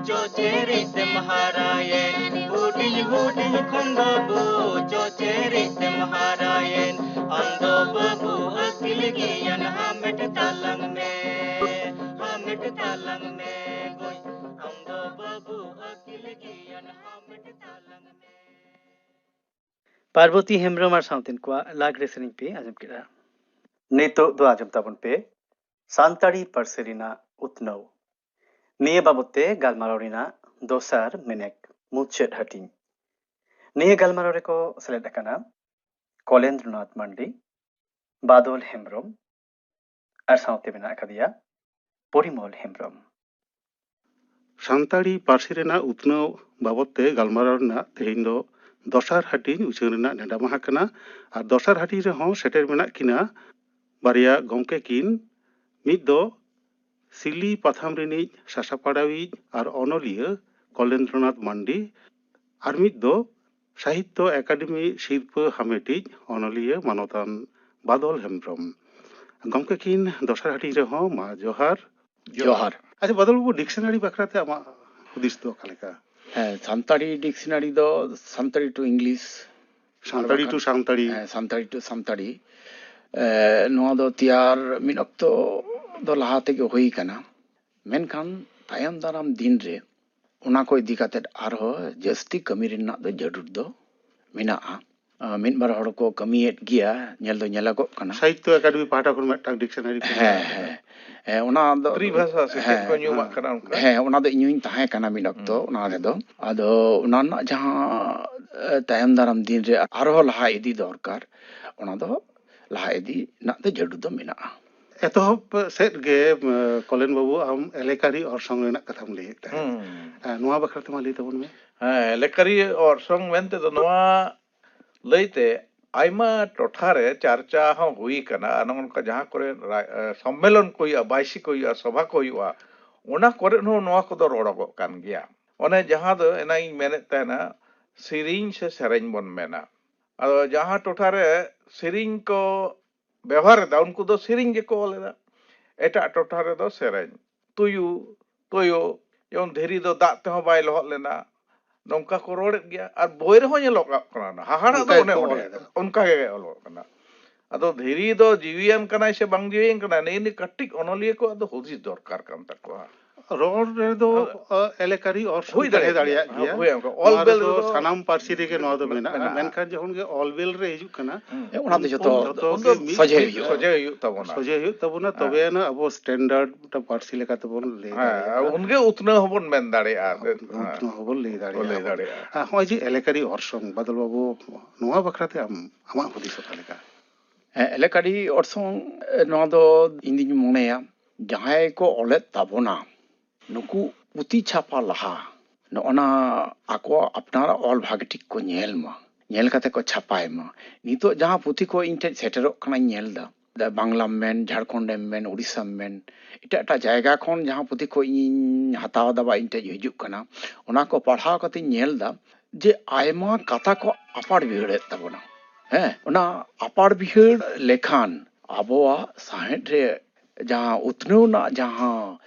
ᱪᱚᱪᱮᱨᱤᱡ ᱛᱮᱢ ᱦᱟᱨᱟᱭᱮᱱ, ᱦᱩᱰᱤᱧ ᱦᱩᱰᱤᱧ ᱠᱷᱚᱱ ᱵᱟᱹᱵᱩ ᱪᱚᱪᱮᱨᱤᱡ ᱛᱮᱢ ᱦᱟᱨᱟᱭᱮᱱ, ᱟᱢ ᱫᱚ ᱵᱟᱹᱵᱩ ᱟᱹᱠᱤᱞ ᱜᱮᱭᱟᱱ ᱦᱟᱢᱮᱴ ᱛᱟᱞᱟᱝ ᱢᱮ, ᱦᱟᱢᱮᱴ ᱛᱟᱞᱟᱝ ᱢᱮ ᱜᱳᱭ, ᱟᱢ ᱫᱚ ᱵᱟᱹᱵᱩ ᱟᱹᱠᱤᱞ ᱜᱮᱭᱟᱱ ᱦᱟᱢᱮᱴ ᱛᱟᱞᱟᱝ ᱢᱮ᱾ ᱯᱟᱨᱵᱚᱛᱤ ᱦᱮᱢᱵᱨᱚᱢ ᱟᱨ ᱥᱟᱶᱛᱮᱱ ᱠᱚᱣᱟᱜ ᱞᱟᱜᱽᱲᱮ ᱥᱮᱨᱮᱧ ᱯᱮ ᱟᱸᱡᱚᱢ ᱠᱮᱫᱟ᱾ ᱱᱤᱛᱚᱜ ᱫᱚ ᱟᱸᱡᱚᱢ ᱛᱟᱵᱚᱱ ᱯᱮ ᱥᱟᱱᱛᱟᱲᱤ ᱯᱟᱹᱨᱥᱤ ᱨᱮᱱᱟᱜ ᱩᱛᱱᱟᱹᱣ᱾ ᱱᱤᱭᱟᱹ ᱵᱟᱵᱚᱛ ᱛᱮ ᱜᱟᱞᱢᱟᱨᱟᱣ ᱨᱮᱱᱟᱜ ᱫᱚᱥᱟᱨ ᱢᱮᱱᱮᱠ, ᱢᱩᱪᱟᱹᱫ ᱦᱟᱹᱴᱤᱧ᱾ ᱱᱤᱭᱟᱹ ᱜᱟᱞᱢᱟᱨᱟᱣ ᱨᱮᱠᱚ ᱥᱮᱞᱮᱫ ᱟᱠᱟᱱᱟ ᱠᱚᱞᱮᱱᱫᱨᱚᱱᱟᱛᱷ ᱢᱟᱱᱰᱤ, ᱵᱟᱫᱚᱞ ᱦᱮᱢᱵᱨᱚᱢ ᱟᱨ ᱥᱟᱶᱛᱮ ᱢᱮᱱᱟᱜ ᱟᱠᱟᱫᱮᱭᱟ ᱯᱚᱨᱤᱢᱚᱞ ᱦᱮᱢᱵᱨᱚᱢ᱾ ᱥᱟᱱᱛᱟᱲᱤ ᱯᱟᱹᱨᱥᱤ ᱨᱮᱱᱟᱜ ᱩᱛᱱᱟᱹᱣ ᱵᱟᱵᱚᱛ ᱛᱮ ᱜᱟᱞᱢᱟᱨᱟᱣ ᱨᱮᱱᱟᱜ ᱛᱮᱦᱮᱧ ᱫᱚ ᱫᱚᱥᱟᱨ ᱦᱟᱹᱴᱤᱧ ᱩᱪᱷᱟᱹᱱ ᱨᱮᱱᱟᱜ ᱱᱮᱰᱟ ᱢᱟᱦᱟ ᱠᱟᱱᱟ᱾ ᱟᱨ ᱫᱚᱥᱟᱨ ᱦᱟᱹᱴᱤᱧ ᱨᱮᱦᱚᱸ ᱥᱮᱴᱮᱨ ᱢᱮᱱᱟᱜ ᱠᱤᱱᱟ ᱵᱟᱨᱭᱟ ᱜᱚᱢᱠᱮ ᱠᱤᱱ, ᱢᱤᱫ ᱫᱚ ᱥᱤᱞᱤ ᱯᱟᱛᱷᱟᱢ ᱨᱤᱱᱤᱡ ᱥᱟᱥᱟᱯᱟᱲᱟᱣᱤᱡ ᱟᱨ ᱚᱱᱚᱞᱤᱭᱟᱹ ᱠᱚᱞᱮᱱᱫᱨᱚᱱᱟᱛᱷ ᱢᱟᱱᱰᱤ, ᱟᱨ ᱢᱤᱫ ᱫᱚ ᱥᱟᱦᱤᱛᱛᱚ ᱮᱠᱟᱰᱮᱢᱤ ᱥᱤᱨᱯᱟᱹ ᱦᱟᱢᱮᱴᱤᱡ ᱚᱱᱚᱞᱤᱭᱟᱹ ᱢᱟᱱᱚᱛᱟᱱ ᱵᱟᱫᱚᱞ ᱦᱮᱢᱵᱨᱚᱢ᱾ ᱜᱚᱢᱠᱮ ᱠᱤᱱ ᱫᱚᱥᱟᱨ ᱦᱟᱹᱴᱤᱧ ᱨᱮᱦᱚᱸ ᱢᱟ ᱡᱚᱦᱟᱨ᱾ ᱡᱚᱦᱟᱨ᱾ ᱟᱪᱪᱷᱟ ᱵᱟᱫᱚᱞ ᱵᱟᱹᱵᱩ, ᱰᱤᱠᱥᱚᱱᱟᱨᱤ ᱵᱟᱠᱷᱨᱟ ᱛᱮ ᱟᱢᱟᱜ ᱦᱩᱫᱤᱥ ᱫᱚ ᱚᱠᱟ ᱞᱮᱠᱟ? ᱦᱮᱸ, ᱥᱟᱱᱛᱟᱲᱤ ᱰᱤᱠᱥᱚᱱᱟᱨᱤ ᱫᱚ Santali to English, Santali R to ᱵᱟᱠᱷᱟᱱ ᱥᱟᱱᱛᱟᱲᱤ᱾ ᱦᱮᱸ, ᱥᱟᱱᱛᱟᱲᱤ to ᱥᱟᱱᱛᱟᱲᱤ᱾ ᱮ, ᱱᱚᱣᱟ ᱫᱚ ᱛᱮᱭᱟᱨ ᱢᱤᱫ ᱚᱠᱛᱚ ᱫᱚ ᱞᱟᱦᱟ ᱛᱮᱜᱮ ᱦᱩᱭ ᱠᱟᱱᱟ, ᱢᱮᱱᱠᱷᱟᱱ ᱛᱟᱭᱚᱢ ᱫᱟᱨᱟᱢ ᱫᱤᱱ ᱨᱮ ᱚᱱᱟ ᱠᱚ ᱤᱫᱤ ᱠᱟᱛᱮᱫ ᱟᱨᱦᱚᱸ ᱡᱟᱹᱥᱛᱤ ᱠᱟᱹᱢᱤ ᱨᱮᱱᱟᱜ ᱫᱚ ᱡᱟᱹᱨᱩᱲ ᱫᱚ ᱢᱮᱱᱟᱜᱼᱟ᱾ ᱟ, ᱢᱤᱫ ᱵᱟᱨ ᱦᱚᱲ ᱠᱚ ᱠᱟᱹᱢᱤᱭᱮᱫ ᱜᱮᱭᱟ, ᱧᱮᱞ ᱫᱚ ᱧᱮᱞᱚᱜᱚᱜ ᱠᱟᱱᱟ᱾ ᱥᱟᱦᱤᱛᱛᱚ ᱮᱠᱟᱰᱮᱢᱤ ᱯᱟᱦᱴᱟ ᱠᱷᱚᱱ ᱢᱤᱫᱴᱟᱝ ᱰᱤᱠᱥᱚᱱᱟᱨᱤ ᱠᱚ ᱦᱮᱸ, ᱵᱮᱱᱟᱣ ᱦᱮᱸ᱾ ᱠᱟᱫᱟ᱾ ᱦᱮᱸ, ᱚᱱᱟ ᱫᱚ ᱛᱨᱤᱵᱷᱟᱥᱟ ᱥᱮ ᱪᱮᱫ ᱦᱮᱸ, ᱠᱚ ᱧᱩᱢᱟᱜ ᱠᱟᱱᱟ ᱚᱱᱠᱟ? ᱦᱮᱸ, ᱚᱱᱟ ᱫᱚ ᱤᱧ ᱦᱚᱧ ᱛᱟᱦᱮᱸ ᱠᱟᱱᱟ ᱢᱤᱫ ᱚᱠᱛᱚ ᱦᱩᱸ᱾ ᱚᱱᱟ ᱨᱮᱫᱚ᱾ ᱟᱫᱚ ᱚᱱᱟ ᱨᱮᱱᱟᱜ ᱡᱟᱦᱟᱸ, ᱮ, ᱛᱟᱭᱚᱢ ᱫᱟᱨᱟᱢ ᱫᱤᱱ ᱨᱮ ᱟᱨᱦᱚᱸ ᱞᱟᱦᱟ ᱤᱫᱤ ᱫᱚᱨᱠᱟᱨ, ᱚᱱᱟ ᱫᱚ ᱞᱟᱦᱟ ᱤᱫᱤ ᱨᱮᱱᱟᱜ ᱫᱚ ᱡᱟᱹᱨᱩᱲ ᱫᱚ ᱢᱮᱱᱟᱜᱼᱟ᱾ ᱮᱛᱚᱦᱚᱵ ᱥᱮᱫ ᱜᱮ, ᱮ, ᱠᱚᱞᱮᱱ ᱵᱟᱹᱵᱩ, ᱟᱢ ᱮᱞᱮᱠᱟᱨᱤ ᱚᱨᱥᱚᱝ ᱨᱮᱱᱟᱜ ᱠᱟᱛᱷᱟᱢ ᱞᱟᱹᱭᱮᱫ ᱛᱟᱦᱮᱸᱫ᱾ ᱦᱩᱸ᱾ ᱮ, ᱱᱚᱣᱟ ᱵᱟᱠᱷᱨᱟ ᱛᱮᱢᱟ ᱞᱟᱹᱭ ᱛᱟᱵᱚᱱ ᱢᱮ᱾ ᱦᱮᱸ, ᱮᱞᱮᱠᱟᱨᱤ ᱚᱨᱥᱚᱝ ᱢᱮᱱᱛᱮ ᱫᱚ ᱱᱚᱣᱟ ᱞᱟᱹᱭᱛᱮ ᱟᱭᱢᱟ ᱴᱚᱴᱷᱟ ᱨᱮ ᱪᱟᱨᱪᱟ ᱦᱚᱸ ᱦᱩᱭ ᱠᱟᱱᱟ᱾ ᱟᱨ ᱱᱚᱜᱼᱚ ᱱᱚᱝᱠᱟ ᱡᱟᱦᱟᱸ ᱠᱚᱨᱮ ᱨᱟ-, ᱮ, ᱥᱚᱢᱢᱮᱞᱚᱱ ᱠᱚ ᱦᱩᱭᱩᱜᱼᱟ, ᱵᱟᱭᱥᱤ ᱠᱚ ᱦᱩᱭᱩᱜᱼᱟ, ᱥᱚᱵᱷᱟ ᱠᱚ ᱦᱩᱭᱩᱜᱼᱟ, ᱚᱱᱟ ᱠᱚᱨᱮ ᱦᱚᱸ ᱱᱚᱣᱟ ᱠᱚᱫᱚ ᱨᱚᱲᱚᱜᱚᱜ ᱠᱟᱱ ᱜᱮᱭᱟ᱾ ᱚᱱᱮ ᱡᱟᱦᱟᱸ ᱫᱚ ᱮᱱᱟᱝ ᱤᱧ ᱢᱮᱱᱮᱫ ᱛᱟᱦᱮᱱᱟ, ᱥᱮᱨᱮᱧ ᱥᱮ ᱥᱮᱨᱮᱧ ᱵᱚᱱ ᱢᱮᱱᱟ᱾ ᱟᱫᱚ ᱡᱟᱦᱟᱸ ᱴᱚᱴᱷᱟ ᱨᱮ ᱥᱮᱨᱮᱧ ᱠᱚ ᱵᱮᱣᱦᱟᱨ ᱮᱫᱟ, ᱩᱱᱠᱩ ᱫᱚ ᱥᱮᱨᱮᱧ ᱜᱮᱠᱚ ᱚᱞ ᱮᱫᱟ, ᱮᱴᱟᱜ ᱴᱚᱴᱷᱟ ᱨᱮᱫᱚ ᱥᱮᱨᱮᱧ᱾ ᱛᱩᱭᱩ, ᱛᱚᱭᱚ, ᱡᱮᱢᱚᱱ ᱫᱷᱤᱨᱤ ᱫᱚ ᱫᱟᱜ ᱛᱮᱦᱚᱸ ᱵᱟᱭ ᱞᱚᱦᱚᱫ ᱞᱮᱱᱟ, ᱱᱚᱝᱠᱟ ᱠᱚ ᱨᱚᱲᱮᱫ ᱜᱮᱭᱟ᱾ ᱟᱨ ᱵᱳᱭ ᱨᱮᱦᱚᱸ ᱧᱮᱞᱚᱜ ᱠᱟᱱᱟ, ᱦᱟᱦᱟᱲᱟᱜ ᱫᱚ ᱚᱱᱠᱟ ᱚᱱᱮ ᱜᱮᱠᱚ ᱚᱸᱰᱮ ᱚᱞᱮᱫᱟ᱾ ᱚᱱᱠᱟ ᱜᱮ ᱚᱞᱚᱜ ᱠᱟᱱᱟ᱾ ᱟᱫᱚ ᱫᱷᱤᱨᱤ ᱫᱚ ᱡᱤᱣᱤᱭᱟᱱ ᱠᱟᱱᱟᱭ ᱥᱮ ᱵᱟᱝ ᱡᱤᱣᱤᱭᱟᱱ ᱠᱟᱱᱟᱭ, ᱱᱤᱭᱟᱹ ᱱᱤᱭᱟᱹ ᱠᱟᱹᱴᱤᱡ ᱚᱱᱚᱞᱤᱭᱟᱹ ᱠᱚᱣᱟᱜ ᱫᱚ ᱦᱩᱫᱤᱥ ᱫᱚᱨᱠᱟᱨ ᱠᱟᱱ ᱛᱟᱠᱚᱣᱟ᱾ ᱨᱚᱲ ᱨᱮᱫᱚ, ᱦᱳᱭ᱾ ᱟ, ᱮᱞᱮᱠᱟᱨᱤ ᱚᱨᱥᱚᱝ ᱦᱩᱭ ᱛᱟᱦᱮᱸ ᱫᱟᱲᱮᱭᱟᱜ ᱫᱟᱲᱮᱭᱟᱜ ᱜᱮᱭᱟ᱾ ᱜᱮᱭᱟ᱾ ᱦᱳᱭ, ᱚᱱᱠᱟ ᱚᱞ ᱱᱚᱣᱟ ᱵᱮᱞ ᱨᱮᱫᱚ ᱨᱮᱫᱚ ᱥᱟᱱᱟᱢ ᱯᱟᱹᱨᱥᱤ ᱨᱮᱜᱮ ᱱᱚᱣᱟ ᱫᱚ ᱢᱮᱱᱟᱜᱼᱟ᱾ ᱢᱮᱱᱟᱜᱼᱟ᱾ ᱢᱮᱱᱠᱷᱟᱱ ᱡᱚᱠᱷᱚᱱ ᱜᱮ ᱚᱞ ᱵᱮᱞ ᱨᱮ ᱦᱤᱡᱩᱜ ᱠᱟᱱᱟ, ᱦᱩᱸ᱾ ᱦᱮᱸ, ᱚᱱᱟ ᱫᱚ ᱩᱱ ᱡᱚᱛᱚ ᱫᱚ ᱡᱚᱛᱚ ᱜᱮ ᱢᱤᱫ ᱥᱚᱡᱷᱮ ᱦᱩᱭᱩᱜᱼᱟ᱾ ᱥᱚᱡᱷᱮ ᱦᱩᱭᱩᱜ ᱛᱟᱵᱚᱱᱟ᱾ ᱥᱚᱡᱷᱮ ᱦᱩᱭᱩᱜ ᱛᱟᱵᱚᱱᱟ, ᱦᱮᱸ᱾ ᱛᱚᱵᱮ ᱟᱱᱟᱜ ᱟᱵᱚ standard ᱢᱤᱫᱴᱟᱝ ᱯᱟᱹᱨᱥᱤ ᱞᱮᱠᱟ ᱛᱮᱵᱚᱱ ᱞᱟᱹᱭ ᱦᱮᱸ, ᱫᱟᱲᱮᱭᱟᱜᱼᱟ᱾ ᱩᱱᱜᱮ ᱩᱛᱱᱟᱹᱣ ᱦᱚᱸᱵᱚᱱ ᱢᱮᱱ ᱫᱟᱲᱮᱭᱟᱜᱼᱟ᱾ ᱩᱛᱱᱟᱹᱣ ᱦᱮᱸ᱾ ᱦᱚᱸᱵᱚᱱ ᱞᱟᱹᱭ ᱵᱚᱱ ᱞᱟᱹᱭ ᱫᱟᱲᱮᱭᱟᱜᱼᱟ᱾ ᱫᱟᱲᱮᱭᱟᱜᱼᱟ᱾ ᱟᱨ ᱦᱚᱸᱜᱼᱚᱭ ᱡᱮ ᱮᱞᱮᱠᱟᱨᱤ ᱚᱨᱥᱚᱝ, ᱵᱟᱫᱚᱞ ᱵᱟᱹᱵᱩ, ᱱᱚᱣᱟ ᱵᱟᱠᱷᱨᱟ ᱛᱮ ᱟᱢ, ᱟᱢᱟᱜ ᱦᱩᱫᱤᱥ ᱚᱠᱟ ᱞᱮᱠᱟ? ᱦᱮᱸ, ᱮᱞᱮᱠᱟᱨᱤ ᱚᱨᱥᱚᱝ, ᱮ, ᱱᱚᱣᱟ ᱫᱚ ᱤᱧ ᱫᱩᱧ ᱢᱚᱱᱮᱭᱟ, ᱡᱟᱦᱟᱸᱭ ᱠᱚ ᱚᱞᱮᱫ ᱛᱟᱵᱚᱱᱟ, ᱱᱩᱠᱩ ᱯᱩᱛᱷᱤ ᱪᱷᱟᱯᱟ ᱞᱟᱦᱟ ᱱᱚᱜᱼᱚ ᱱᱟ ᱟᱠᱚᱣᱟᱜ ᱟᱯᱱᱟᱨᱟᱜ ᱚᱞ ᱵᱷᱟᱜᱮ ᱴᱷᱤᱠ ᱠᱚ ᱧᱮᱞ ᱢᱟ, ᱧᱮᱞ ᱠᱟᱛᱮ ᱠᱚ ᱪᱷᱟᱯᱟᱭ ᱢᱟ᱾ ᱱᱤᱛᱚᱜ ᱡᱟᱦᱟᱸ ᱯᱩᱛᱷᱤ ᱠᱚ ᱤᱧ ᱴᱷᱮᱱ ᱥᱮᱴᱮᱨᱚᱜ ᱠᱟᱱᱟᱧ ᱧᱮᱞ ᱮᱫᱟ, ᱫᱟ ᱵᱟᱝᱞᱟᱢ ᱢᱮᱱ, ᱡᱷᱟᱲᱠᱷᱚᱸᱰᱮᱢ ᱢᱮᱱ, ᱩᱲᱤᱥᱥᱟᱢ ᱢᱮᱱ, ᱮᱴᱟᱜ ᱮᱴᱟᱜ ᱡᱟᱭᱜᱟ ᱠᱷᱚᱱ ᱡᱟᱦᱟᱸ ᱯᱩᱛᱷᱤ ᱠᱚ ᱤᱧᱤᱧ ᱦᱟᱛᱟᱣ ᱮᱫᱟ ᱵᱟ ᱤᱧ ᱴᱷᱮᱱ ᱦᱤᱡᱩᱜ ᱠᱟᱱᱟ, ᱚᱱᱟ ᱠᱚ ᱯᱟᱲᱦᱟᱣ ᱠᱟᱛᱮᱧ ᱧᱮᱞ ᱮᱫᱟ ᱡᱮ ᱟᱭᱢᱟ ᱠᱟᱛᱷᱟ ᱠᱚ ᱟᱯᱟᱲ ᱵᱤᱦᱟᱹᱲᱮᱫ ᱛᱟᱵᱚᱱᱟ᱾ ᱦᱮᱸ, ᱚᱱᱟ ᱟᱯᱟᱲ ᱵᱤᱦᱟᱹᱲ ᱞᱮᱠᱷᱟᱱ ᱟᱵᱚᱣᱟᱜ ᱥᱟᱶᱦᱮᱫ ᱨᱮ ᱡᱟᱦᱟᱸ ᱩᱛᱱᱟᱹᱣ ᱨᱮᱱᱟᱜ ᱡᱟᱦᱟᱸ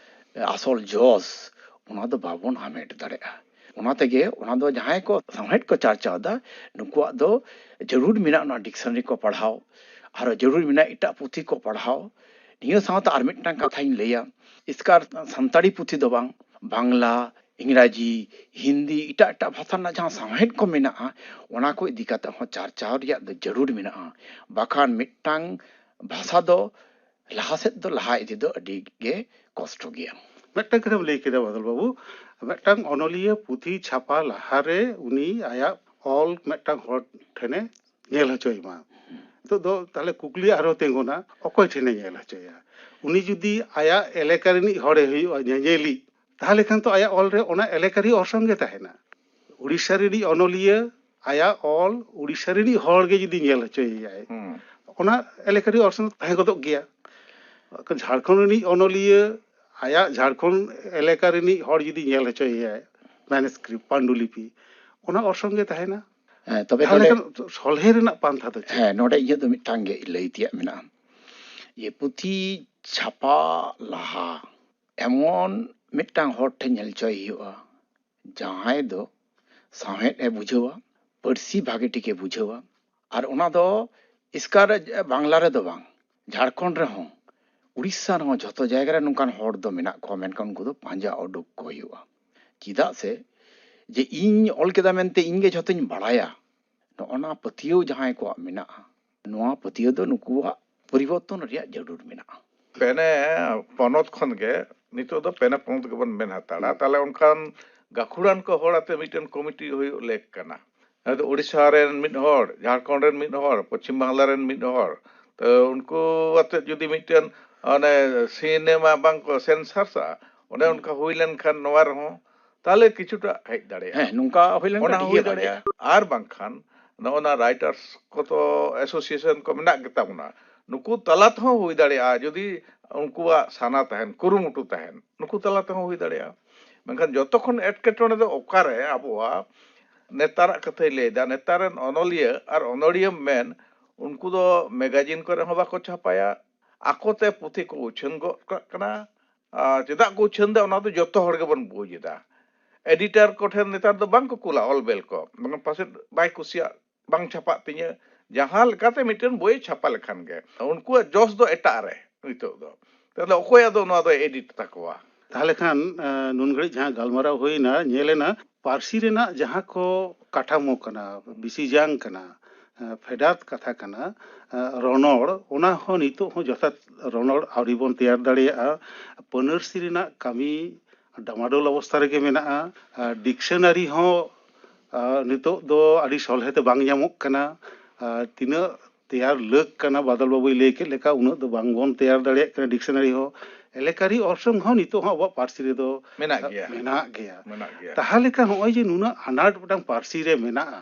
ᱟᱥᱚᱞ ᱡᱚᱥ, ᱚᱱᱟ ᱫᱚ ᱵᱟᱵᱚᱱ ᱦᱟᱢᱮᱴ ᱫᱟᱲᱮᱭᱟᱜᱼᱟ᱾ ᱚᱱᱟ ᱛᱮᱜᱮ ᱚᱱᱟ ᱫᱚ ᱡᱟᱦᱟᱸᱭ ᱠᱚ ᱥᱟᱶᱦᱮᱫ ᱠᱚ ᱪᱟᱨᱪᱟᱣ ᱮᱫᱟ, ᱱᱩᱠᱩᱣᱟᱜ ᱫᱚ ᱡᱟᱹᱨᱩᱲ ᱢᱮᱱᱟᱜᱼᱟ ᱚᱱᱟ ᱰᱤᱠᱥᱚᱱᱟᱨᱤ ᱠᱚ ᱯᱟᱲᱦᱟᱣ, ᱟᱨᱚ ᱡᱟᱹᱨᱩᱲ ᱢᱮᱱᱟᱜᱼᱟ ᱮᱴᱟᱜ ᱯᱩᱛᱷᱤ ᱠᱚ ᱯᱟᱲᱦᱟᱣ᱾ ᱱᱤᱭᱟᱹ ᱥᱟᱶᱛᱮ ᱟᱨ ᱢᱤᱫᱴᱟᱝ ᱠᱟᱛᱷᱟᱧ ᱞᱟᱹᱭᱟ, ᱮᱥᱠᱟᱨ ᱥᱟᱱᱛᱟᱲᱤ ᱯᱩᱛᱷᱤ ᱫᱚ ᱵᱟᱝ, ᱵᱟᱝᱞᱟ, ᱤᱝᱨᱟᱡᱤ, ᱦᱤᱱᱫᱤ, ᱮᱴᱟᱜ ᱮᱴᱟᱜ ᱵᱷᱟᱥᱟ ᱨᱮᱱᱟᱜ ᱡᱟᱦᱟᱸ ᱥᱟᱶᱦᱮᱫ ᱠᱚ ᱢᱮᱱᱟᱜᱼᱟ, ᱚᱱᱟ ᱠᱚ ᱤᱫᱤ ᱠᱟᱛᱮ ᱦᱚᱸ ᱪᱟᱨᱪᱟᱣ ᱨᱮᱭᱟᱜ ᱫᱚ ᱡᱟᱹᱨᱩᱲ ᱢᱮᱱᱟᱜᱼᱟ᱾ ᱵᱟᱠᱷᱟᱱ ᱢᱤᱫᱴᱟᱝ ᱵᱷᱟᱥᱟ ᱫᱚ ᱞᱟᱦᱟ ᱥᱮᱫ ᱫᱚ ᱞᱟᱦᱟ ᱤᱫᱤ ᱫᱚ ᱟᱹᱰᱤ ᱜᱮ ᱠᱚᱥᱴᱚ ᱜᱮᱭᱟ᱾ ᱢᱤᱫᱴᱟᱝ ᱠᱟᱛᱷᱟᱢ ᱞᱟᱹᱭ ᱠᱮᱫᱟ ᱵᱟᱫᱚᱞ ᱵᱟᱹᱵᱩ, ᱢᱤᱫᱴᱟᱝ ᱚᱱᱚᱞᱤᱭᱟᱹ ᱯᱩᱛᱷᱤ ᱪᱷᱟᱯᱟ ᱞᱟᱦᱟᱨᱮ ᱩᱱᱤ ᱟᱭᱟᱜ ᱚᱞ ᱢᱤᱫᱴᱟᱝ ᱦᱚᱲ ᱴᱷᱮᱱᱮ ᱧᱮᱞ ᱦᱚᱪᱚᱭ ᱢᱟ᱾ ᱱᱤᱛᱚᱜ ᱫᱚ ᱛᱟᱦᱞᱮ ᱠᱩᱠᱞᱤ ᱟᱨᱦᱚᱸ ᱛᱤᱸᱜᱩᱱᱟ, ᱚᱠᱚᱭ ᱴᱷᱮᱱᱮ ᱧᱮᱞ ᱦᱚᱪᱚᱭᱟ? ᱩᱱᱤ ᱡᱩᱫᱤ ᱟᱭᱟᱜ ᱮᱞᱟᱠᱟ ᱨᱤᱱᱤᱡ ᱦᱚᱲᱮ ᱦᱩᱭᱩᱜᱼᱟ ᱧᱮᱧᱮᱞᱤᱡ, ᱛᱟᱦᱞᱮ ᱠᱷᱟᱱ ᱛᱚ ᱟᱭᱟᱜ ᱚᱞ ᱨᱮ ᱚᱱᱟ ᱮᱞᱟᱠᱟᱨᱤ ᱚᱨᱥᱚᱝ ᱜᱮ ᱛᱟᱦᱮᱱᱟ᱾ ᱩᱲᱤᱥᱥᱟ ᱨᱤᱱᱤᱡ ᱚᱱᱚᱞᱤᱭᱟᱹ ᱟᱭᱟᱜ ᱚᱞ ᱩᱲᱤᱥᱥᱟ ᱨᱤᱱᱤᱡ ᱦᱚᱲ ᱜᱮ ᱡᱩᱫᱤ ᱧᱮᱞ ᱦᱚᱪᱚᱭᱮᱭᱟᱭ, ᱦᱩᱸ᱾ ᱚᱱᱟ ᱮᱞᱟᱠᱟᱨᱤ ᱚᱨᱥᱚᱝ ᱛᱟᱦᱮᱸ ᱜᱚᱫᱚᱜ ᱜᱮᱭᱟ᱾ ᱡᱷᱟᱲᱠᱷᱚᱸᱰ ᱨᱤᱱᱤᱡ ᱚᱱᱚᱞᱤᱭᱟᱹ ᱟᱭᱟᱜ ᱡᱷᱟᱲᱠᱷᱚᱸᱰ ᱮᱞᱟᱠᱟ ᱨᱤᱱᱤᱡ ᱦᱚᱲ ᱡᱩᱫᱤ ᱧᱮᱞ ᱦᱚᱪᱚᱭᱮᱭᱟᱭ, manuscript, ᱯᱟᱱᱰᱩᱞᱤᱯᱤ, ᱚᱱᱟ ᱚᱨᱥᱚᱝ ᱜᱮ ᱛᱟᱦᱮᱱᱟ᱾ ᱦᱮᱸ, ᱛᱚᱵᱮ ᱛᱟᱦᱞᱮ ᱱᱚᱰᱮ ᱠᱷᱟᱱ ᱥᱚᱞᱦᱮ ᱨᱮᱱᱟᱜ ᱯᱟᱱᱛᱷᱟ ᱫᱚ ᱪᱮᱫ? ᱦᱮᱸ, ᱱᱚᱰᱮ ᱤᱧᱟᱹᱜ ᱫᱚ ᱢᱤᱫᱴᱟᱝ ᱜᱮ ᱞᱟᱹᱭ ᱛᱮᱭᱟᱜ ᱢᱮᱱᱟᱜᱼᱟ᱾ ᱡᱮ ᱯᱩᱛᱷᱤ ᱪᱷᱟᱯᱟ ᱞᱟᱦᱟ ᱮᱢᱚᱱ ᱢᱤᱫᱴᱟᱝ ᱦᱚᱲ ᱴᱷᱮᱱ ᱧᱮᱞ ᱦᱚᱪᱚᱭ ᱦᱩᱭᱩᱜᱼᱟ, ᱡᱟᱦᱟᱸᱭ ᱫᱚ ᱥᱟᱶᱦᱮᱫ ᱮ ᱵᱩᱡᱷᱟᱹᱣᱟ, ᱯᱟᱹᱨᱥᱤ ᱵᱷᱟᱜᱮ ᱴᱷᱤᱠᱮ ᱵᱩᱡᱷᱟᱹᱣᱟ, ᱟᱨ ᱚᱱᱟ ᱫᱚ ᱮᱥᱠᱟᱨ ᱵᱟᱝᱞᱟ ᱨᱮᱫᱚ ᱵᱟᱝ, ᱡᱷᱟᱲᱠᱷᱚᱸᱰ ᱨᱮᱦᱚᱸ, ᱩᱲᱤᱥᱥᱟ ᱨᱮᱦᱚᱸ ᱡᱷᱚᱛᱚ ᱡᱟᱭᱜᱟ ᱨᱮ ᱱᱚᱝᱠᱟᱱ ᱦᱚᱲ ᱫᱚ ᱢᱮᱱᱟᱜ ᱠᱚᱣᱟ, ᱢᱮᱱᱠᱷᱟᱱ ᱩᱱᱠᱩ ᱫᱚ ᱯᱟᱸᱡᱟ ᱩᱰᱩᱠ ᱠᱚ ᱦᱩᱭᱩᱜᱼᱟ᱾ ᱪᱮᱫᱟᱜ ᱥᱮ ᱡᱮ ᱤᱧ ᱚᱞ ᱠᱮᱫᱟ ᱢᱮᱱᱛᱮ ᱤᱧ ᱜᱮ ᱡᱷᱚᱛᱚᱧ ᱵᱟᱲᱟᱭᱟ, ᱱᱚᱜᱼᱚ ᱱᱟ ᱯᱟᱹᱛᱭᱟᱹᱣ ᱡᱟᱦᱟᱸᱭ ᱠᱚᱣᱟᱜ ᱢᱮᱱᱟᱜᱼᱟ, ᱱᱚᱣᱟ ᱯᱟᱹᱛᱭᱟᱹᱣ ᱫᱚ ᱱᱩᱠᱩᱣᱟᱜ ᱯᱚᱨᱤᱵᱚᱨᱛᱚᱱ ᱨᱮᱭᱟᱜ ᱡᱟᱹᱨᱩᱲ ᱢᱮᱱᱟᱜᱼᱟ᱾ ᱯᱮᱱᱮ ᱯᱚᱱᱚᱛ ᱠᱷᱚᱱ ᱜᱮ, ᱱᱤᱛᱚᱜ ᱫᱚ ᱯᱮᱱᱮ ᱯᱚᱱᱚᱛ ᱜᱮᱵᱚᱱ ᱢᱮᱱ ᱦᱟᱛᱟᱲᱟ, ᱛᱟᱦᱞᱮ ᱚᱱᱠᱟᱱ ᱜᱟᱹᱠᱷᱩᱲᱟᱱ ᱠᱚ ᱦᱚᱲ ᱟᱛᱮ ᱢᱤᱫᱴᱮᱱ ᱠᱚᱢᱤᱴᱤ ᱦᱩᱭᱩᱜ ᱞᱮᱠ ᱠᱟᱱᱟ᱾ ᱦᱚᱭᱛᱳ ᱳᱰᱤᱥᱟ ᱨᱮᱱ ᱢᱤᱫ ᱦᱚᱲ, ᱡᱷᱟᱲᱠᱷᱚᱸᱰ ᱨᱮᱱ ᱢᱤᱫ ᱦᱚᱲ, ᱯᱚᱪᱷᱤᱢ ᱵᱟᱝᱞᱟ ᱨᱮᱱ ᱢᱤᱫ ᱦᱚᱲ, ᱛᱚ ᱩᱱᱠᱩ ᱟᱛᱮ ᱡᱩᱫᱤ ᱢᱤᱫᱴᱮᱱ ᱚᱱᱮ ᱥᱤᱱᱮᱢᱟ ᱵᱟᱝ ᱠᱚ ᱥᱮᱱᱥᱟᱨᱥᱟ, ᱚᱱᱮ ᱚᱱᱠᱟ ᱦᱩᱭ ᱞᱮᱱᱠᱷᱟᱱ ᱱᱚᱣᱟ ᱨᱮᱦᱚᱸ ᱛᱟᱦᱞᱮ ᱠᱤᱪᱷᱩᱴᱟ ᱦᱮᱡ ᱫᱟᱲᱮᱭᱟᱜᱼᱟ᱾ ᱦᱮᱸ, ᱱᱚᱝᱠᱟ ᱦᱩᱭ ᱞᱮᱱᱠᱷᱟᱱ ᱚᱱᱟ ᱟᱹᱰᱤ ᱦᱚᱸ ᱦᱩᱭ ᱜᱮ ᱵᱷᱟᱜᱮᱜᱼᱟ᱾ ᱫᱟᱲᱮᱭᱟᱜᱼᱟ᱾ ᱟᱨ ᱵᱟᱝᱠᱷᱟᱱ ᱱᱚᱜᱼᱚ ᱱᱟ ᱨᱟᱭᱴᱟᱨᱥ ᱠᱚ ᱛᱚ ᱮᱥᱳᱥᱤᱭᱮᱥᱚᱱ ᱠᱚ ᱢᱮᱱᱟᱜ ᱜᱮᱛᱟ ᱵᱚᱱᱟ, ᱱᱩᱠᱩ ᱛᱟᱞᱟ ᱛᱮᱦᱚᱸ ᱦᱩᱭ ᱫᱟᱲᱮᱭᱟᱜᱼᱟ, ᱡᱩᱫᱤ ᱩᱱᱠᱩᱣᱟᱜ ᱥᱟᱱᱟ ᱛᱟᱦᱮᱱ, ᱠᱩᱨᱩᱢᱩᱴᱩ ᱛᱟᱦᱮᱱ, ᱱᱩᱠᱩ ᱛᱟᱞᱟ ᱛᱮᱦᱚᱸ ᱦᱩᱭ ᱫᱟᱲᱮᱭᱟᱜᱼᱟ᱾ ᱢᱮᱱᱠᱷᱟᱱ ᱡᱚᱛᱚ ᱠᱷᱚᱱ ᱮᱴᱠᱮᱴᱚᱬᱮ ᱫᱚ ᱚᱠᱟᱨᱮ ᱟᱵᱚᱣᱟᱜ ᱱᱮᱛᱟᱨᱟᱜ ᱠᱟᱛᱷᱟᱧ ᱞᱟᱹᱭᱫᱟ, ᱱᱮᱛᱟᱨ ᱨᱮᱱ ᱚᱱᱚᱞᱤᱭᱟᱹ ᱟᱨ ᱚᱱᱚᱲᱤᱭᱟᱹ ᱢᱮᱱ, ᱩᱱᱠᱩ ᱫᱚ ᱢᱮᱜᱟᱡᱤᱱ ᱠᱚᱨᱮ ᱦᱚᱸ ᱵᱟᱠᱚ ᱪᱷᱟᱯᱟᱭᱟ, ᱟᱠᱚᱛᱮ ᱯᱩᱛᱷᱤ ᱠᱚ ᱩᱪᱷᱟᱹᱱ ᱜᱚᱫ ᱠᱟᱜ ᱠᱟᱱᱟ᱾ ᱟᱨ ᱪᱮᱫᱟᱜ ᱠᱚ ᱩᱪᱷᱟᱹᱱ ᱮᱫᱟ, ᱚᱱᱟ ᱫᱚ ᱡᱚᱛᱚ ᱦᱚᱲ ᱜᱮᱵᱚᱱ ᱵᱩᱡᱽ ᱮᱫᱟ᱾ ᱮᱰᱤᱴᱟᱨ ᱠᱚᱴᱷᱮᱱ ᱱᱮᱛᱟᱨ ᱫᱚ ᱵᱟᱝ ᱠᱚ ᱠᱩᱞᱟ ᱚᱞ ᱵᱮᱞ ᱠᱚ, ᱵᱟᱝ ᱯᱟᱥᱮᱡ ᱵᱟᱭ ᱠᱩᱥᱤᱭᱟᱜ, ᱵᱟᱝ ᱪᱷᱟᱯᱟᱜ ᱛᱤᱧᱟᱹ᱾ ᱡᱟᱦᱟᱸ ᱞᱮᱠᱟᱛᱮ ᱢᱤᱫᱴᱮᱱ ᱵᱳᱭ ᱪᱷᱟᱯᱟ ᱞᱮᱠᱷᱟᱱ ᱜᱮ ᱩᱱᱠᱩᱣᱟᱜ ᱡᱚᱥ ᱫᱚ ᱮᱴᱟᱜ ᱨᱮ ᱱᱤᱛᱚᱜ ᱫᱚ᱾ ᱛᱟᱦᱞᱮ ᱚᱠᱚᱭ ᱟᱫᱚ ᱱᱚᱣᱟ ᱫᱚ ᱮᱰᱤᱴ ᱛᱟᱠᱚᱣᱟ? ᱛᱟᱦᱚᱞᱮ ᱠᱷᱟᱱ ᱱᱩᱱ ᱜᱷᱟᱹᱲᱤᱡ ᱡᱟᱦᱟᱸ ᱜᱟᱞᱢᱟᱨᱟᱣ ᱦᱩᱭᱱᱟ, ᱧᱮᱞᱮᱱᱟ ᱯᱟᱹᱨᱥᱤ ᱨᱮᱱᱟᱜ ᱡᱟᱦᱟᱸ ᱠᱚ ᱠᱟᱴᱷᱟᱢᱳ ᱠᱟᱱᱟ, ᱵᱤᱥᱤ ᱡᱟᱝ ᱠᱟᱱᱟ, ᱯᱷᱮᱰᱟᱛ ᱠᱟᱛᱷᱟ ᱠᱟᱱᱟ, ᱨᱚᱱᱚᱲ, ᱚᱱᱟ ᱦᱚᱸ ᱱᱤᱛᱚᱜ ᱦᱚᱸ ᱡᱚᱛᱷᱟᱛ ᱨᱚᱱᱚᱲ ᱟᱹᱣᱨᱤ ᱵᱚᱱ ᱛᱮᱭᱟᱨ ᱫᱟᱲᱮᱭᱟᱜᱼᱟ᱾ ᱯᱟᱹᱱᱟᱹᱨᱥᱤ ᱨᱮᱱᱟᱜ ᱠᱟᱹᱢᱤ ᱰᱟᱢᱟᱰᱳᱞ ᱚᱵᱚᱥᱛᱷᱟ ᱨᱮᱜᱮ ᱢᱮᱱᱟᱜᱼᱟ᱾ ᱰᱤᱠᱥᱚᱱᱟᱨᱤ ᱦᱚᱸ ᱱᱤᱛᱚᱜ ᱫᱚ ᱟᱹᱰᱤ ᱥᱚᱞᱦᱮ ᱛᱮ ᱵᱟᱝ ᱧᱟᱢᱚᱜ ᱠᱟᱱᱟ᱾ ᱛᱤᱱᱟᱹᱜ ᱛᱮᱭᱟᱨ ᱞᱟᱹᱠ ᱠᱟᱱᱟ, ᱵᱟᱫᱚᱞ ᱵᱟᱵᱩᱭ ᱞᱟᱹᱭ ᱠᱮᱫ ᱞᱮᱠᱟ, ᱩᱱᱟᱹᱜ ᱫᱚ ᱵᱟᱝ ᱵᱚᱱ ᱛᱮᱭᱟᱨ ᱫᱟᱲᱮᱭᱟᱜ ᱠᱟᱱᱟ ᱰᱤᱠᱥᱚᱱᱟᱨᱤ ᱦᱚᱸ᱾ ᱮᱞᱮᱠᱟᱨᱤ ᱚᱨᱥᱚᱝ ᱦᱚᱸ ᱱᱤᱛᱚᱜ ᱦᱚᱸ ᱟᱵᱚᱣᱟᱜ ᱯᱟᱹᱨᱥᱤ ᱨᱮᱫᱚ ᱢᱮᱱᱟᱜ ᱜᱮᱭᱟ᱾ ᱢᱮᱱᱟᱜ ᱜᱮᱭᱟ᱾ ᱢᱮᱱᱟᱜ ᱜᱮᱭᱟ᱾ ᱛᱟᱦᱚᱞᱮ ᱠᱷᱟᱱ ᱱᱚᱜᱼᱚᱭ ᱡᱮ ᱱᱩᱱᱟᱹᱜ ᱟᱱᱟᱴ ᱢᱤᱫᱴᱟᱝ ᱯᱟᱹᱨᱥᱤ ᱨᱮ ᱢᱮᱱᱟᱜᱼᱟ,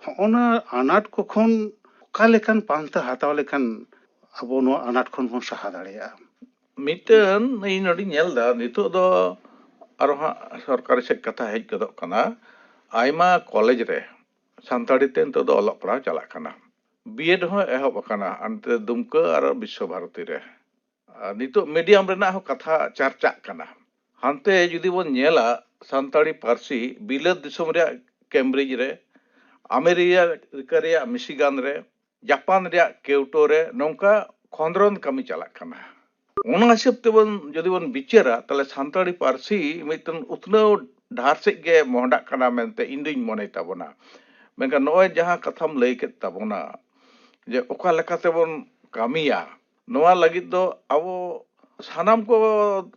ᱦᱚᱸᱜᱼᱚ ᱱᱟ ᱟᱱᱟᱴ ᱠᱚ ᱠᱷᱚᱱ ᱚᱠᱟ ᱞᱮᱠᱟᱱ ᱯᱟᱱᱛᱷᱟ ᱦᱟᱛᱟᱣ ᱞᱮᱠᱷᱟᱱ ᱟᱵᱚ ᱱᱚᱣᱟ ᱟᱱᱟᱴ ᱠᱷᱚᱱ ᱵᱚᱱ ᱥᱟᱦᱟ ᱫᱟᱲᱮᱭᱟᱜᱼᱟ? ᱢᱤᱫᱴᱟᱹᱱ ᱤᱧ ᱱᱚᱰᱮᱧ ᱧᱮᱞ ᱮᱫᱟ, ᱱᱤᱛᱚᱜ ᱫᱚ ᱟᱨᱚ ᱦᱟᱸᱜ ᱥᱚᱨᱠᱟᱨᱤ ᱥᱮᱫ ᱠᱟᱛᱷᱟ ᱦᱮᱡ ᱜᱚᱫᱚᱜ ᱠᱟᱱᱟ᱾ ᱟᱭᱢᱟ ᱠᱚᱞᱮᱡᱽ ᱨᱮ ᱥᱟᱱᱛᱟᱲᱤ ᱛᱮ ᱱᱤᱛᱚᱜ ᱫᱚ ᱚᱞᱚᱜ ᱯᱟᱲᱦᱟᱣ ᱪᱟᱞᱟᱜ ᱠᱟᱱᱟ᱾ ᱵᱤᱭᱮᱰ ᱦᱚᱸ ᱮᱦᱚᱵ ᱟᱠᱟᱱᱟ ᱦᱟᱱᱛᱮ ᱫᱩᱢᱠᱟᱹ ᱟᱨ ᱵᱤᱥᱥᱚ ᱵᱷᱟᱨᱚᱛᱤ ᱨᱮ᱾ ᱟᱨ ᱱᱤᱛᱚᱜ ᱢᱤᱰᱤᱭᱟᱢ ᱨᱮᱱᱟᱜ ᱦᱚᱸ ᱠᱟᱛᱷᱟ ᱪᱟᱨᱪᱟᱜ ᱠᱟᱱᱟ᱾ ᱦᱟᱱᱛᱮ ᱡᱩᱫᱤ ᱵᱚᱱ ᱧᱮᱞᱟ, ᱥᱟᱱᱛᱟᱲᱤ ᱯᱟᱹᱨᱥᱤ ᱵᱤᱞᱟᱹᱛ ᱫᱤᱥᱚᱢ ᱨᱮᱭᱟᱜ ᱠᱮᱢᱵᱨᱤᱡᱽ ᱨᱮ, ᱟᱢᱮᱨᱤᱠᱟ ᱨᱮᱭᱟᱜ ᱢᱤᱥᱤᱜᱟᱱ ᱨᱮ, ᱡᱟᱯᱟᱱ ᱨᱮᱭᱟᱜ ᱠᱮᱣᱴᱳ ᱨᱮ ᱱᱚᱝᱠᱟ ᱠᱷᱚᱸᱫᱽᱨᱚᱸᱫᱽ ᱠᱟᱹᱢᱤ ᱪᱟᱞᱟᱜ ᱠᱟᱱᱟ᱾ ᱚᱱᱟ ᱦᱤᱥᱟᱹᱵ ᱛᱮᱵᱚᱱ ᱡᱩᱫᱤ ᱵᱚᱱ ᱵᱤᱪᱟᱹᱨᱟ, ᱛᱟᱦᱞᱮ ᱥᱟᱱᱛᱟᱲᱤ ᱯᱟᱹᱨᱥᱤ ᱢᱤᱫᱴᱮᱱ ᱩᱛᱱᱟᱹᱣ ᱰᱟᱦᱟᱨ ᱥᱮᱫ ᱜᱮ ᱢᱚᱦᱰᱟᱜ ᱠᱟᱱᱟ ᱢᱮᱱᱛᱮ ᱤᱧ ᱫᱩᱧ ᱢᱚᱱᱮ ᱛᱟᱵᱚᱱᱟ᱾ ᱢᱮᱱᱠᱷᱟᱱ ᱱᱚᱜᱼᱚᱭ ᱡᱟᱦᱟᱸ ᱠᱟᱛᱷᱟᱢ ᱞᱟᱹᱭ ᱠᱮᱫ ᱛᱟᱵᱚᱱᱟ, ᱡᱮ ᱚᱠᱟ ᱞᱮᱠᱟ ᱛᱮᱵᱚᱱ ᱠᱟᱹᱢᱤᱭᱟ, ᱱᱚᱣᱟ ᱞᱟᱹᱜᱤᱫ ᱫᱚ ᱟᱵᱚ ᱥᱟᱱᱟᱢ ᱠᱚ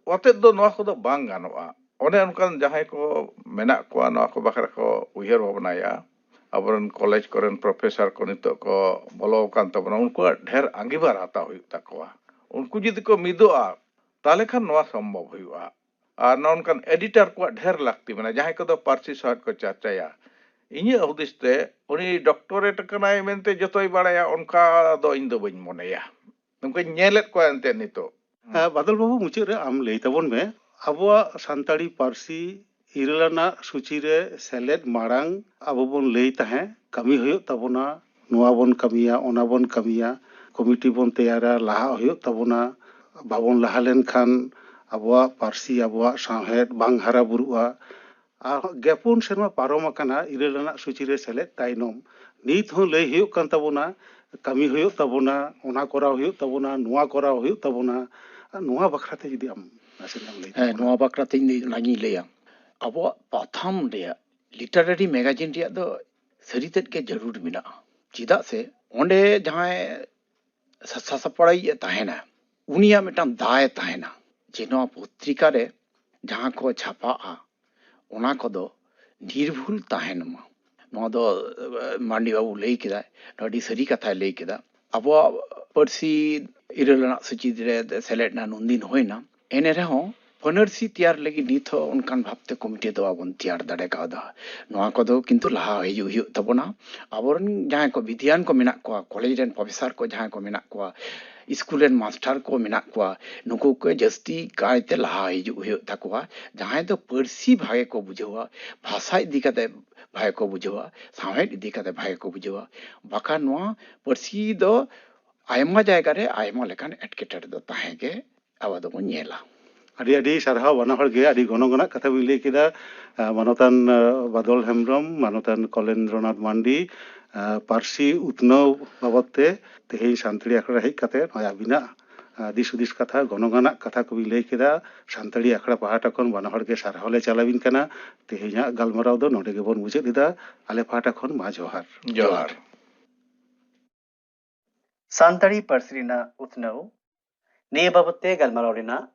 ᱟᱛᱮᱫ ᱫᱚ ᱱᱚᱣᱟ ᱠᱚᱫᱚ ᱵᱟᱝ ᱜᱟᱱᱚᱜᱼᱟ᱾ ᱚᱱᱮ ᱚᱱᱠᱟᱱ ᱡᱟᱦᱟᱸᱭ ᱠᱚ ᱢᱮᱱᱟᱜ ᱠᱚᱣᱟ, ᱱᱚᱣᱟ ᱠᱚ ᱵᱟᱠᱷᱨᱟ ᱠᱚ ᱩᱭᱦᱟᱹᱨ ᱵᱷᱟᱵᱽᱱᱟᱭᱟ, ᱟᱵᱚᱨᱮᱱ ᱠᱚᱞᱮᱡᱽ ᱠᱚᱨᱮᱱ ᱯᱨᱚᱯᱷᱮᱥᱚᱨ ᱠᱚ ᱱᱤᱛᱚᱜ ᱠᱚ ᱵᱚᱞᱚ ᱟᱠᱟᱱ ᱛᱟᱵᱚᱱᱟ, ᱩᱱᱠᱩᱣᱟᱜ ᱰᱷᱮᱨ ᱟᱸᱜᱤᱵᱷᱟᱨ ᱦᱟᱛᱟᱣ ᱦᱩᱭᱩᱜ ᱛᱟᱠᱚᱣᱟ᱾ ᱩᱱᱠᱩ ᱡᱩᱫᱤ ᱠᱚ ᱢᱤᱫᱚᱜᱼᱟ, ᱛᱟᱦᱚᱞᱮ ᱠᱷᱟᱱ ᱱᱚᱣᱟ ᱥᱚᱢᱵᱷᱚᱵ ᱦᱩᱭᱩᱜᱼᱟ᱾ ᱟᱨ ᱱᱚᱜᱼᱚ ᱱᱚᱝᱠᱟᱱ ᱮᱰᱤᱴᱚᱨ ᱠᱚᱣᱟᱜ ᱰᱷᱮᱨ ᱞᱟᱹᱠᱛᱤ ᱢᱮᱱᱟᱜᱼᱟ, ᱡᱟᱦᱟᱸᱭ ᱠᱚᱫᱚ ᱯᱟᱹᱨᱥᱤ ᱥᱟᱶᱦᱮᱫ ᱠᱚ ᱪᱟᱨᱪᱟᱭᱟ᱾ ᱤᱧᱟᱹᱜ ᱦᱩᱫᱤᱥ ᱛᱮ ᱩᱱᱤ ᱰᱚᱠᱴᱚᱨᱮᱴ ᱟᱠᱟᱱᱟᱭ ᱢᱮᱱᱛᱮ ᱡᱚᱛᱚᱭ ᱵᱟᱲᱟᱭᱟ, ᱚᱱᱠᱟ ᱫᱚ ᱤᱧ ᱫᱚ ᱵᱟᱹᱧ ᱢᱚᱱᱮᱭᱟ᱾ ᱱᱚᱝᱠᱟᱧ ᱧᱮᱞᱮᱫ ᱠᱚᱣᱟ ᱮᱱᱛᱮᱫ ᱱᱤᱛᱚᱜ᱾ ᱦᱮᱸ, ᱵᱟᱫᱚᱞ ᱵᱟᱹᱵᱩ, ᱢᱩᱪᱟᱹᱫ ᱨᱮ ᱟᱢ ᱞᱟᱹᱭ ᱛᱟᱵᱚᱱ ᱢᱮ, ᱟᱵᱚᱣᱟᱜ ᱥᱟᱱᱛᱟᱲᱤ ᱯᱟᱹᱨᱥᱤ ᱤᱨᱟᱹᱞ ᱟᱱᱟᱜ ᱥᱩᱪᱤ ᱨᱮ ᱥᱮᱞᱮᱫ ᱢᱟᱲᱟᱝ ᱟᱵᱚ ᱵᱚᱱ ᱞᱟᱹᱭ ᱛᱟᱦᱮᱸ, ᱠᱟᱹᱢᱤ ᱦᱩᱭᱩᱜ ᱛᱟᱵᱚᱱᱟ, ᱱᱚᱣᱟ ᱵᱚᱱ ᱠᱟᱹᱢᱤᱭᱟ, ᱚᱱᱟ ᱵᱚᱱ ᱠᱟᱹᱢᱤᱭᱟ, ᱠᱚᱢᱤᱴᱤ ᱵᱚᱱ ᱛᱮᱭᱟᱨᱟ, ᱞᱟᱦᱟᱜ ᱦᱩᱭᱩᱜ ᱛᱟᱵᱚᱱᱟ᱾ ᱵᱟᱵᱚᱱ ᱞᱟᱦᱟ ᱞᱮᱱᱠᱷᱟᱱ ᱟᱵᱚᱣᱟᱜ ᱯᱟᱹᱨᱥᱤ, ᱟᱵᱚᱣᱟᱜ ᱥᱟᱶᱦᱮᱫ ᱵᱟᱝ ᱦᱟᱨᱟ ᱵᱩᱨᱩᱜᱼᱟ᱾ ᱟᱨ ᱜᱮᱞ ᱯᱩᱱ ᱥᱮᱨᱢᱟ ᱯᱟᱨᱚᱢ ᱟᱠᱟᱱᱟ ᱤᱨᱟᱹᱞ ᱟᱱᱟᱜ ᱥᱩᱪᱤ ᱨᱮ ᱥᱮᱞᱮᱫ ᱛᱟᱭᱱᱚᱢ, ᱱᱤᱛ ᱦᱚᱸ ᱞᱟᱹᱭ ᱦᱩᱭᱩᱜ ᱠᱟᱱ ᱛᱟᱵᱚᱱᱟ, ᱠᱟᱹᱢᱤ ᱦᱩᱭᱩᱜ ᱛᱟᱵᱚᱱᱟ, ᱚᱱᱟ ᱠᱚᱨᱟᱣ ᱦᱩᱭᱩᱜ ᱛᱟᱵᱚᱱᱟ, ᱱᱚᱣᱟ ᱠᱚᱨᱟᱣ ᱦᱩᱭᱩᱜ ᱛᱟᱵᱚᱱᱟ᱾ ᱟᱨ ᱱᱚᱣᱟ ᱵᱟᱠᱷᱨᱟ ᱛᱮ ᱡᱩᱫᱤ ᱟᱢ ᱱᱟᱥᱮᱱᱟᱜ ᱮᱢ ᱞᱟᱹᱭ ᱦᱮᱸ, ᱛᱟᱵᱚᱱᱟ᱾ ᱱᱚᱣᱟ ᱵᱟᱠᱷᱨᱟ ᱛᱮ ᱤᱧ ᱫᱚ ᱚᱱᱟᱜᱤᱧ ᱞᱟᱹᱭᱟ, ᱟᱵᱚᱣᱟᱜ ᱯᱟᱛᱷᱟᱢ ᱨᱮᱭᱟᱜ, ᱞᱤᱴᱟᱨᱟᱨᱤ ᱢᱮᱜᱟᱡᱤᱱ ᱨᱮᱭᱟᱜ ᱫᱚ ᱥᱟᱹᱨᱤ ᱛᱮᱫ ᱜᱮ ᱡᱟᱹᱨᱩᱲ ᱢᱮᱱᱟᱜᱼᱟ᱾ ᱪᱮᱫᱟᱜ ᱥᱮ ᱚᱸᱰᱮ ᱡᱟᱦᱟᱸᱭ ᱥᱟ-, ᱥᱟᱥᱟᱯᱲᱟᱣᱤᱡ ᱮ ᱛᱟᱦᱮᱱᱟ, ᱩᱱᱤᱭᱟᱜ ᱢᱤᱫᱴᱟᱝ ᱫᱟᱭ ᱛᱟᱦᱮᱱᱟ ᱡᱮ ᱱᱚᱣᱟ ᱯᱚᱛᱨᱤᱠᱟ ᱨᱮ ᱡᱟᱦᱟᱸ ᱠᱚ ᱪᱷᱟᱯᱟᱜᱼᱟ, ᱚᱱᱟ ᱠᱚᱫᱚ ᱱᱤᱨᱵᱷᱩᱞ ᱛᱟᱦᱮᱱ ᱢᱟ᱾ ᱱᱚᱣᱟ ᱫᱚ, ᱮ, ᱢᱟᱱᱰᱤ ᱵᱟᱵᱩ ᱞᱟᱹᱭ ᱠᱮᱫᱟᱭ, ᱱᱚᱣᱟ ᱟᱹᱰᱤ ᱥᱟᱹᱨᱤ ᱠᱟᱛᱷᱟᱭ ᱞᱟᱹᱭ ᱠᱮᱫᱟ᱾ ᱟᱵᱚᱣᱟᱜ ᱯᱟᱹᱨᱥᱤ ᱤᱨᱟᱹᱞ ᱟᱱᱟᱜ ᱥᱩᱪᱤ ᱨᱮ ᱥᱮᱞᱮᱫ ᱮᱱᱟ, ᱱᱩᱱᱫᱤᱱ ᱦᱩᱭᱱᱟ, ᱮᱱ ᱨᱮᱦᱚᱸ ᱯᱟᱹᱱᱟᱹᱨᱥᱤ ᱛᱮᱭᱟᱨ ᱞᱟᱹᱜᱤᱫ ᱱᱤᱛ ᱦᱚᱸ ᱚᱱᱠᱟᱱ ᱵᱷᱟᱵᱽᱛᱮ ᱠᱚᱢᱤᱴᱤ ᱫᱚ ᱵᱟᱵᱚᱱ ᱛᱮᱭᱟᱨ ᱫᱟᱲᱮ ᱠᱟᱣᱫᱟ᱾ ᱱᱚᱣᱟ ᱠᱚᱫᱚ ᱠᱤᱱᱛᱩ ᱞᱟᱦᱟ ᱦᱤᱡᱩᱜ ᱦᱩᱭᱩᱜ ᱛᱟᱵᱚᱱᱟ᱾ ᱟᱵᱚᱨᱮᱱ ᱡᱟᱦᱟᱸᱭ ᱠᱚ ᱵᱤᱫᱽᱭᱟᱱ ᱠᱚ ᱢᱮᱱᱟᱜ ᱠᱚᱣᱟ, ᱠᱚᱞᱮᱡᱽ ᱨᱮᱱ ᱯᱨᱚᱯᱷᱮᱥᱚᱨ ᱠᱚ ᱡᱟᱦᱟᱸᱭ ᱠᱚ ᱢᱮᱱᱟᱜ ᱠᱚᱣᱟ, ᱥᱠᱩᱞ ᱨᱮᱱ ᱢᱟᱥᱴᱟᱨ ᱠᱚ ᱢᱮᱱᱟᱜ ᱠᱚᱣᱟ, ᱱᱩᱠᱩ ᱠᱚ ᱡᱟᱹᱥᱛᱤ ᱠᱟᱭᱛᱮ ᱞᱟᱦᱟ ᱦᱤᱡᱩᱜ ᱦᱩᱭᱩᱜ ᱛᱟᱠᱚᱣᱟ᱾ ᱡᱟᱦᱟᱸᱭ ᱫᱚ ᱯᱟᱹᱨᱥᱤ ᱵᱷᱟᱜᱮ ᱠᱚ ᱵᱩᱡᱷᱟᱹᱣᱟ, ᱵᱷᱟᱥᱟ ᱤᱫᱤ ᱠᱟᱛᱮ ᱵᱷᱟᱜᱮ ᱠᱚ ᱵᱩᱡᱷᱟᱹᱣᱟ, ᱥᱟᱶᱦᱮᱫ ᱤᱫᱤ ᱠᱟᱛᱮ ᱵᱷᱟᱜᱮ ᱠᱚ ᱵᱩᱡᱷᱟᱹᱣᱟ᱾ ᱵᱟᱠᱷᱟᱱ ᱱᱚᱣᱟ ᱯᱟᱹᱨᱥᱤ ᱫᱚ ᱟᱭᱢᱟ ᱡᱟᱭᱜᱟ ᱨᱮ ᱟᱭᱢᱟ ᱞᱮᱠᱟᱱ ᱮᱴᱠᱮᱴᱚᱬᱮ ᱫᱚ ᱛᱟᱦᱮᱸ ᱜᱮ ᱟᱵᱚ ᱫᱚᱵᱚᱱ ᱧᱮᱞᱟ᱾ ᱟᱹᱰᱤ ᱟᱹᱰᱤ ᱥᱟᱨᱦᱟᱣ ᱵᱟᱱᱟ ᱦᱚᱲ ᱜᱮ, ᱟᱹᱰᱤ ᱜᱚᱱᱚᱝ ᱟᱱᱟᱜ ᱠᱟᱛᱷᱟ ᱵᱤᱱ ᱞᱟᱹᱭ ᱠᱮᱫᱟ᱾ ᱟᱸ, ᱢᱟᱱᱚᱛᱟᱱ, ᱟᱸ, ᱵᱟᱫᱚᱞ ᱦᱮᱢᱵᱨᱚᱢ, ᱢᱟᱱᱚᱛᱟᱱ ᱠᱚᱞᱮᱱᱫᱨᱚᱱᱟᱛᱷ ᱢᱟᱱᱰᱤ, ᱟᱸ, ᱯᱟᱹᱨᱥᱤ ᱩᱛᱱᱟᱹᱣ ᱵᱟᱵᱚᱫ ᱛᱮ ᱛᱮᱦᱮᱧ ᱥᱟᱱᱛᱟᱲᱤ ᱟᱠᱷᱲᱟ ᱨᱮ ᱦᱮᱡ ᱠᱟᱛᱮ ᱱᱚᱜᱼᱚᱭ ᱟᱹᱵᱤᱱᱟᱜ, ᱟᱸ, ᱫᱤᱥ ᱦᱩᱫᱤᱥ ᱠᱟᱛᱷᱟ, ᱜᱚᱱᱚᱝ ᱟᱱᱟᱜ ᱠᱟᱛᱷᱟ ᱠᱚᱵᱤᱱ ᱞᱟᱹᱭ ᱠᱮᱫᱟ᱾ ᱥᱟᱱᱛᱟᱲᱤ ᱟᱠᱷᱲᱟ ᱯᱟᱦᱴᱟ ᱠᱷᱚᱱ ᱵᱟᱱᱟ ᱦᱚᱲ ᱜᱮ ᱥᱟᱨᱦᱟᱣ ᱞᱮ ᱪᱟᱞ ᱟᱹᱵᱤᱱ ᱠᱟᱱᱟ᱾ ᱛᱮᱦᱮᱧᱟᱜ ᱜᱟᱞᱢᱟᱨᱟᱣ ᱫᱚ ᱱᱚᱰᱮ ᱜᱮᱵᱚᱱ ᱢᱩᱪᱟᱹᱫ ᱮᱫᱟ᱾ ᱟᱞᱮ ᱯᱟᱦᱴᱟ ᱠᱷᱚᱱ ᱢᱟ ᱡᱚᱦᱟᱨ᱾ ᱡᱚᱦᱟᱨ᱾ ᱥᱟᱱᱛᱟᱲᱤ ᱯᱟᱹᱨᱥᱤ ᱨᱮᱱᱟᱜ ᱩᱛᱱᱟᱹᱣ, ᱱᱤᱭᱟᱹ ᱵᱟᱵᱚᱛ ᱛᱮ ᱜᱟᱞᱢᱟᱨᱟᱣ ᱨᱮᱱᱟᱜ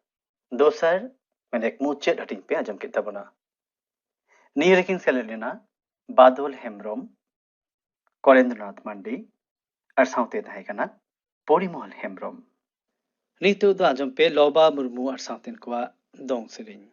ᱫᱚᱥᱟᱨ, ᱢᱟᱱᱮ ᱢᱩᱪᱟᱹᱫ ᱦᱟᱹᱴᱤᱧ ᱯᱮ ᱟᱸᱡᱚᱢ ᱠᱮᱫ ᱛᱟᱵᱚᱱᱟ᱾ ᱱᱤᱭᱟᱹ ᱨᱮᱠᱤᱱ ᱥᱮᱞᱮᱫ ᱞᱮᱱᱟ ᱵᱟᱫᱚᱞ ᱦᱮᱢᱵᱨᱚᱢ, ᱠᱚᱨᱮᱱᱫᱨᱚᱱᱟᱛᱷ ᱢᱟᱱᱰᱤ ᱟᱨ ᱥᱟᱶᱛᱮ ᱛᱟᱦᱮᱸ ᱠᱟᱱᱟ ᱯᱚᱨᱤᱢᱚᱞ ᱦᱮᱢᱵᱨᱚᱢ᱾ ᱱᱤᱛᱚᱜ ᱫᱚ ᱟᱸᱡᱚᱢ ᱯᱮ ᱞᱚᱵᱟ ᱢᱩᱨᱢᱩ ᱟᱨ ᱥᱟᱶᱛᱮᱱ ᱠᱚᱣᱟᱜ ᱫᱚᱝ ᱥᱮᱨᱮᱧ᱾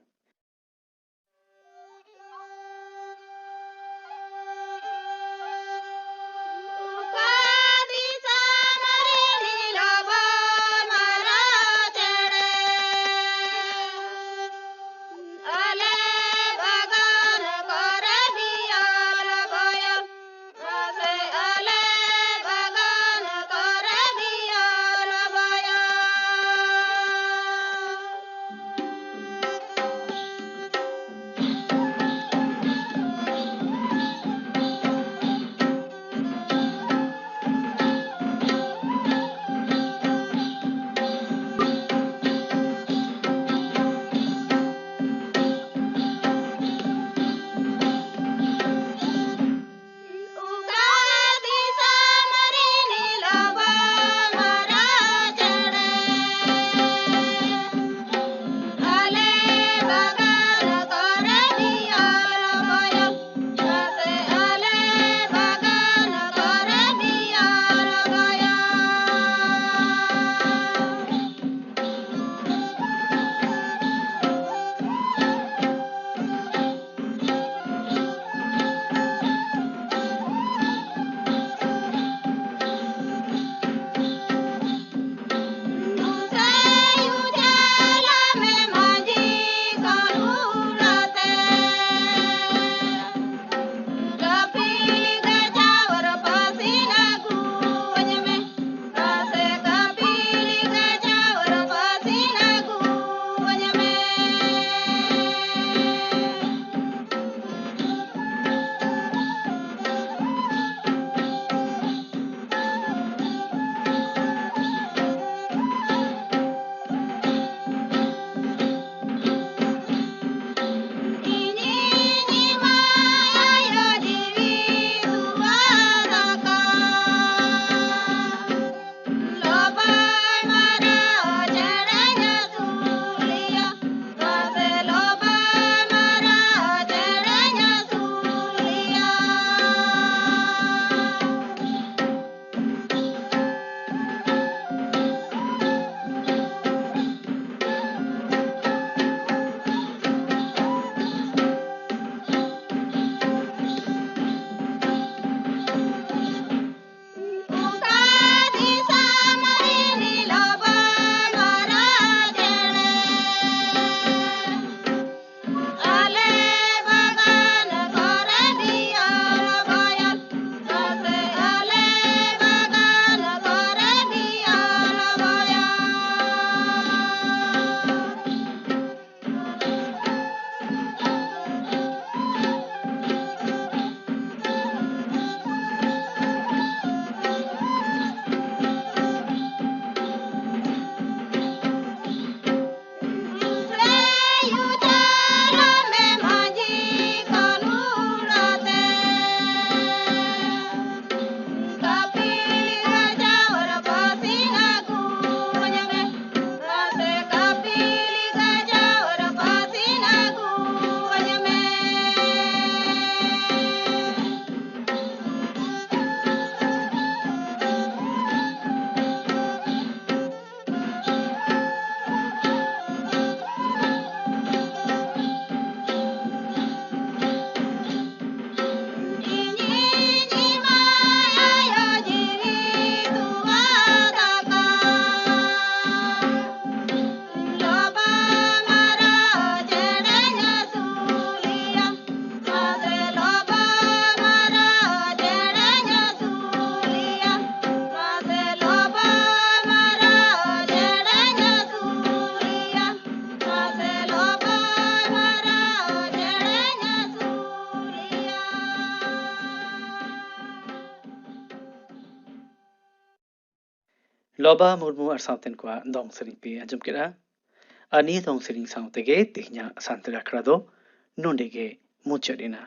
ᱞᱚᱵᱟ ᱢᱩᱨᱢᱩ ᱟᱨ ᱥᱟᱶᱛᱮᱱ ᱠᱚᱣᱟᱜ ᱫᱚᱝ ᱥᱮᱨᱮᱧ ᱯᱮ ᱟᱸᱡᱚᱢ ᱠᱮᱫᱼᱟ᱾ ᱟᱨ ᱱᱤᱭᱟᱹ ᱫᱚᱝ ᱥᱮᱨᱮᱧ ᱥᱟᱶ ᱛᱮᱜᱮ ᱛᱮᱦᱮᱧᱟᱜ ᱥᱟᱱᱛᱟᱲᱤ ᱟᱠᱷᱲᱟ ᱫᱚ ᱱᱚᱰᱮ ᱜᱮ ᱢᱩᱪᱟᱹᱫ ᱮᱱᱟ᱾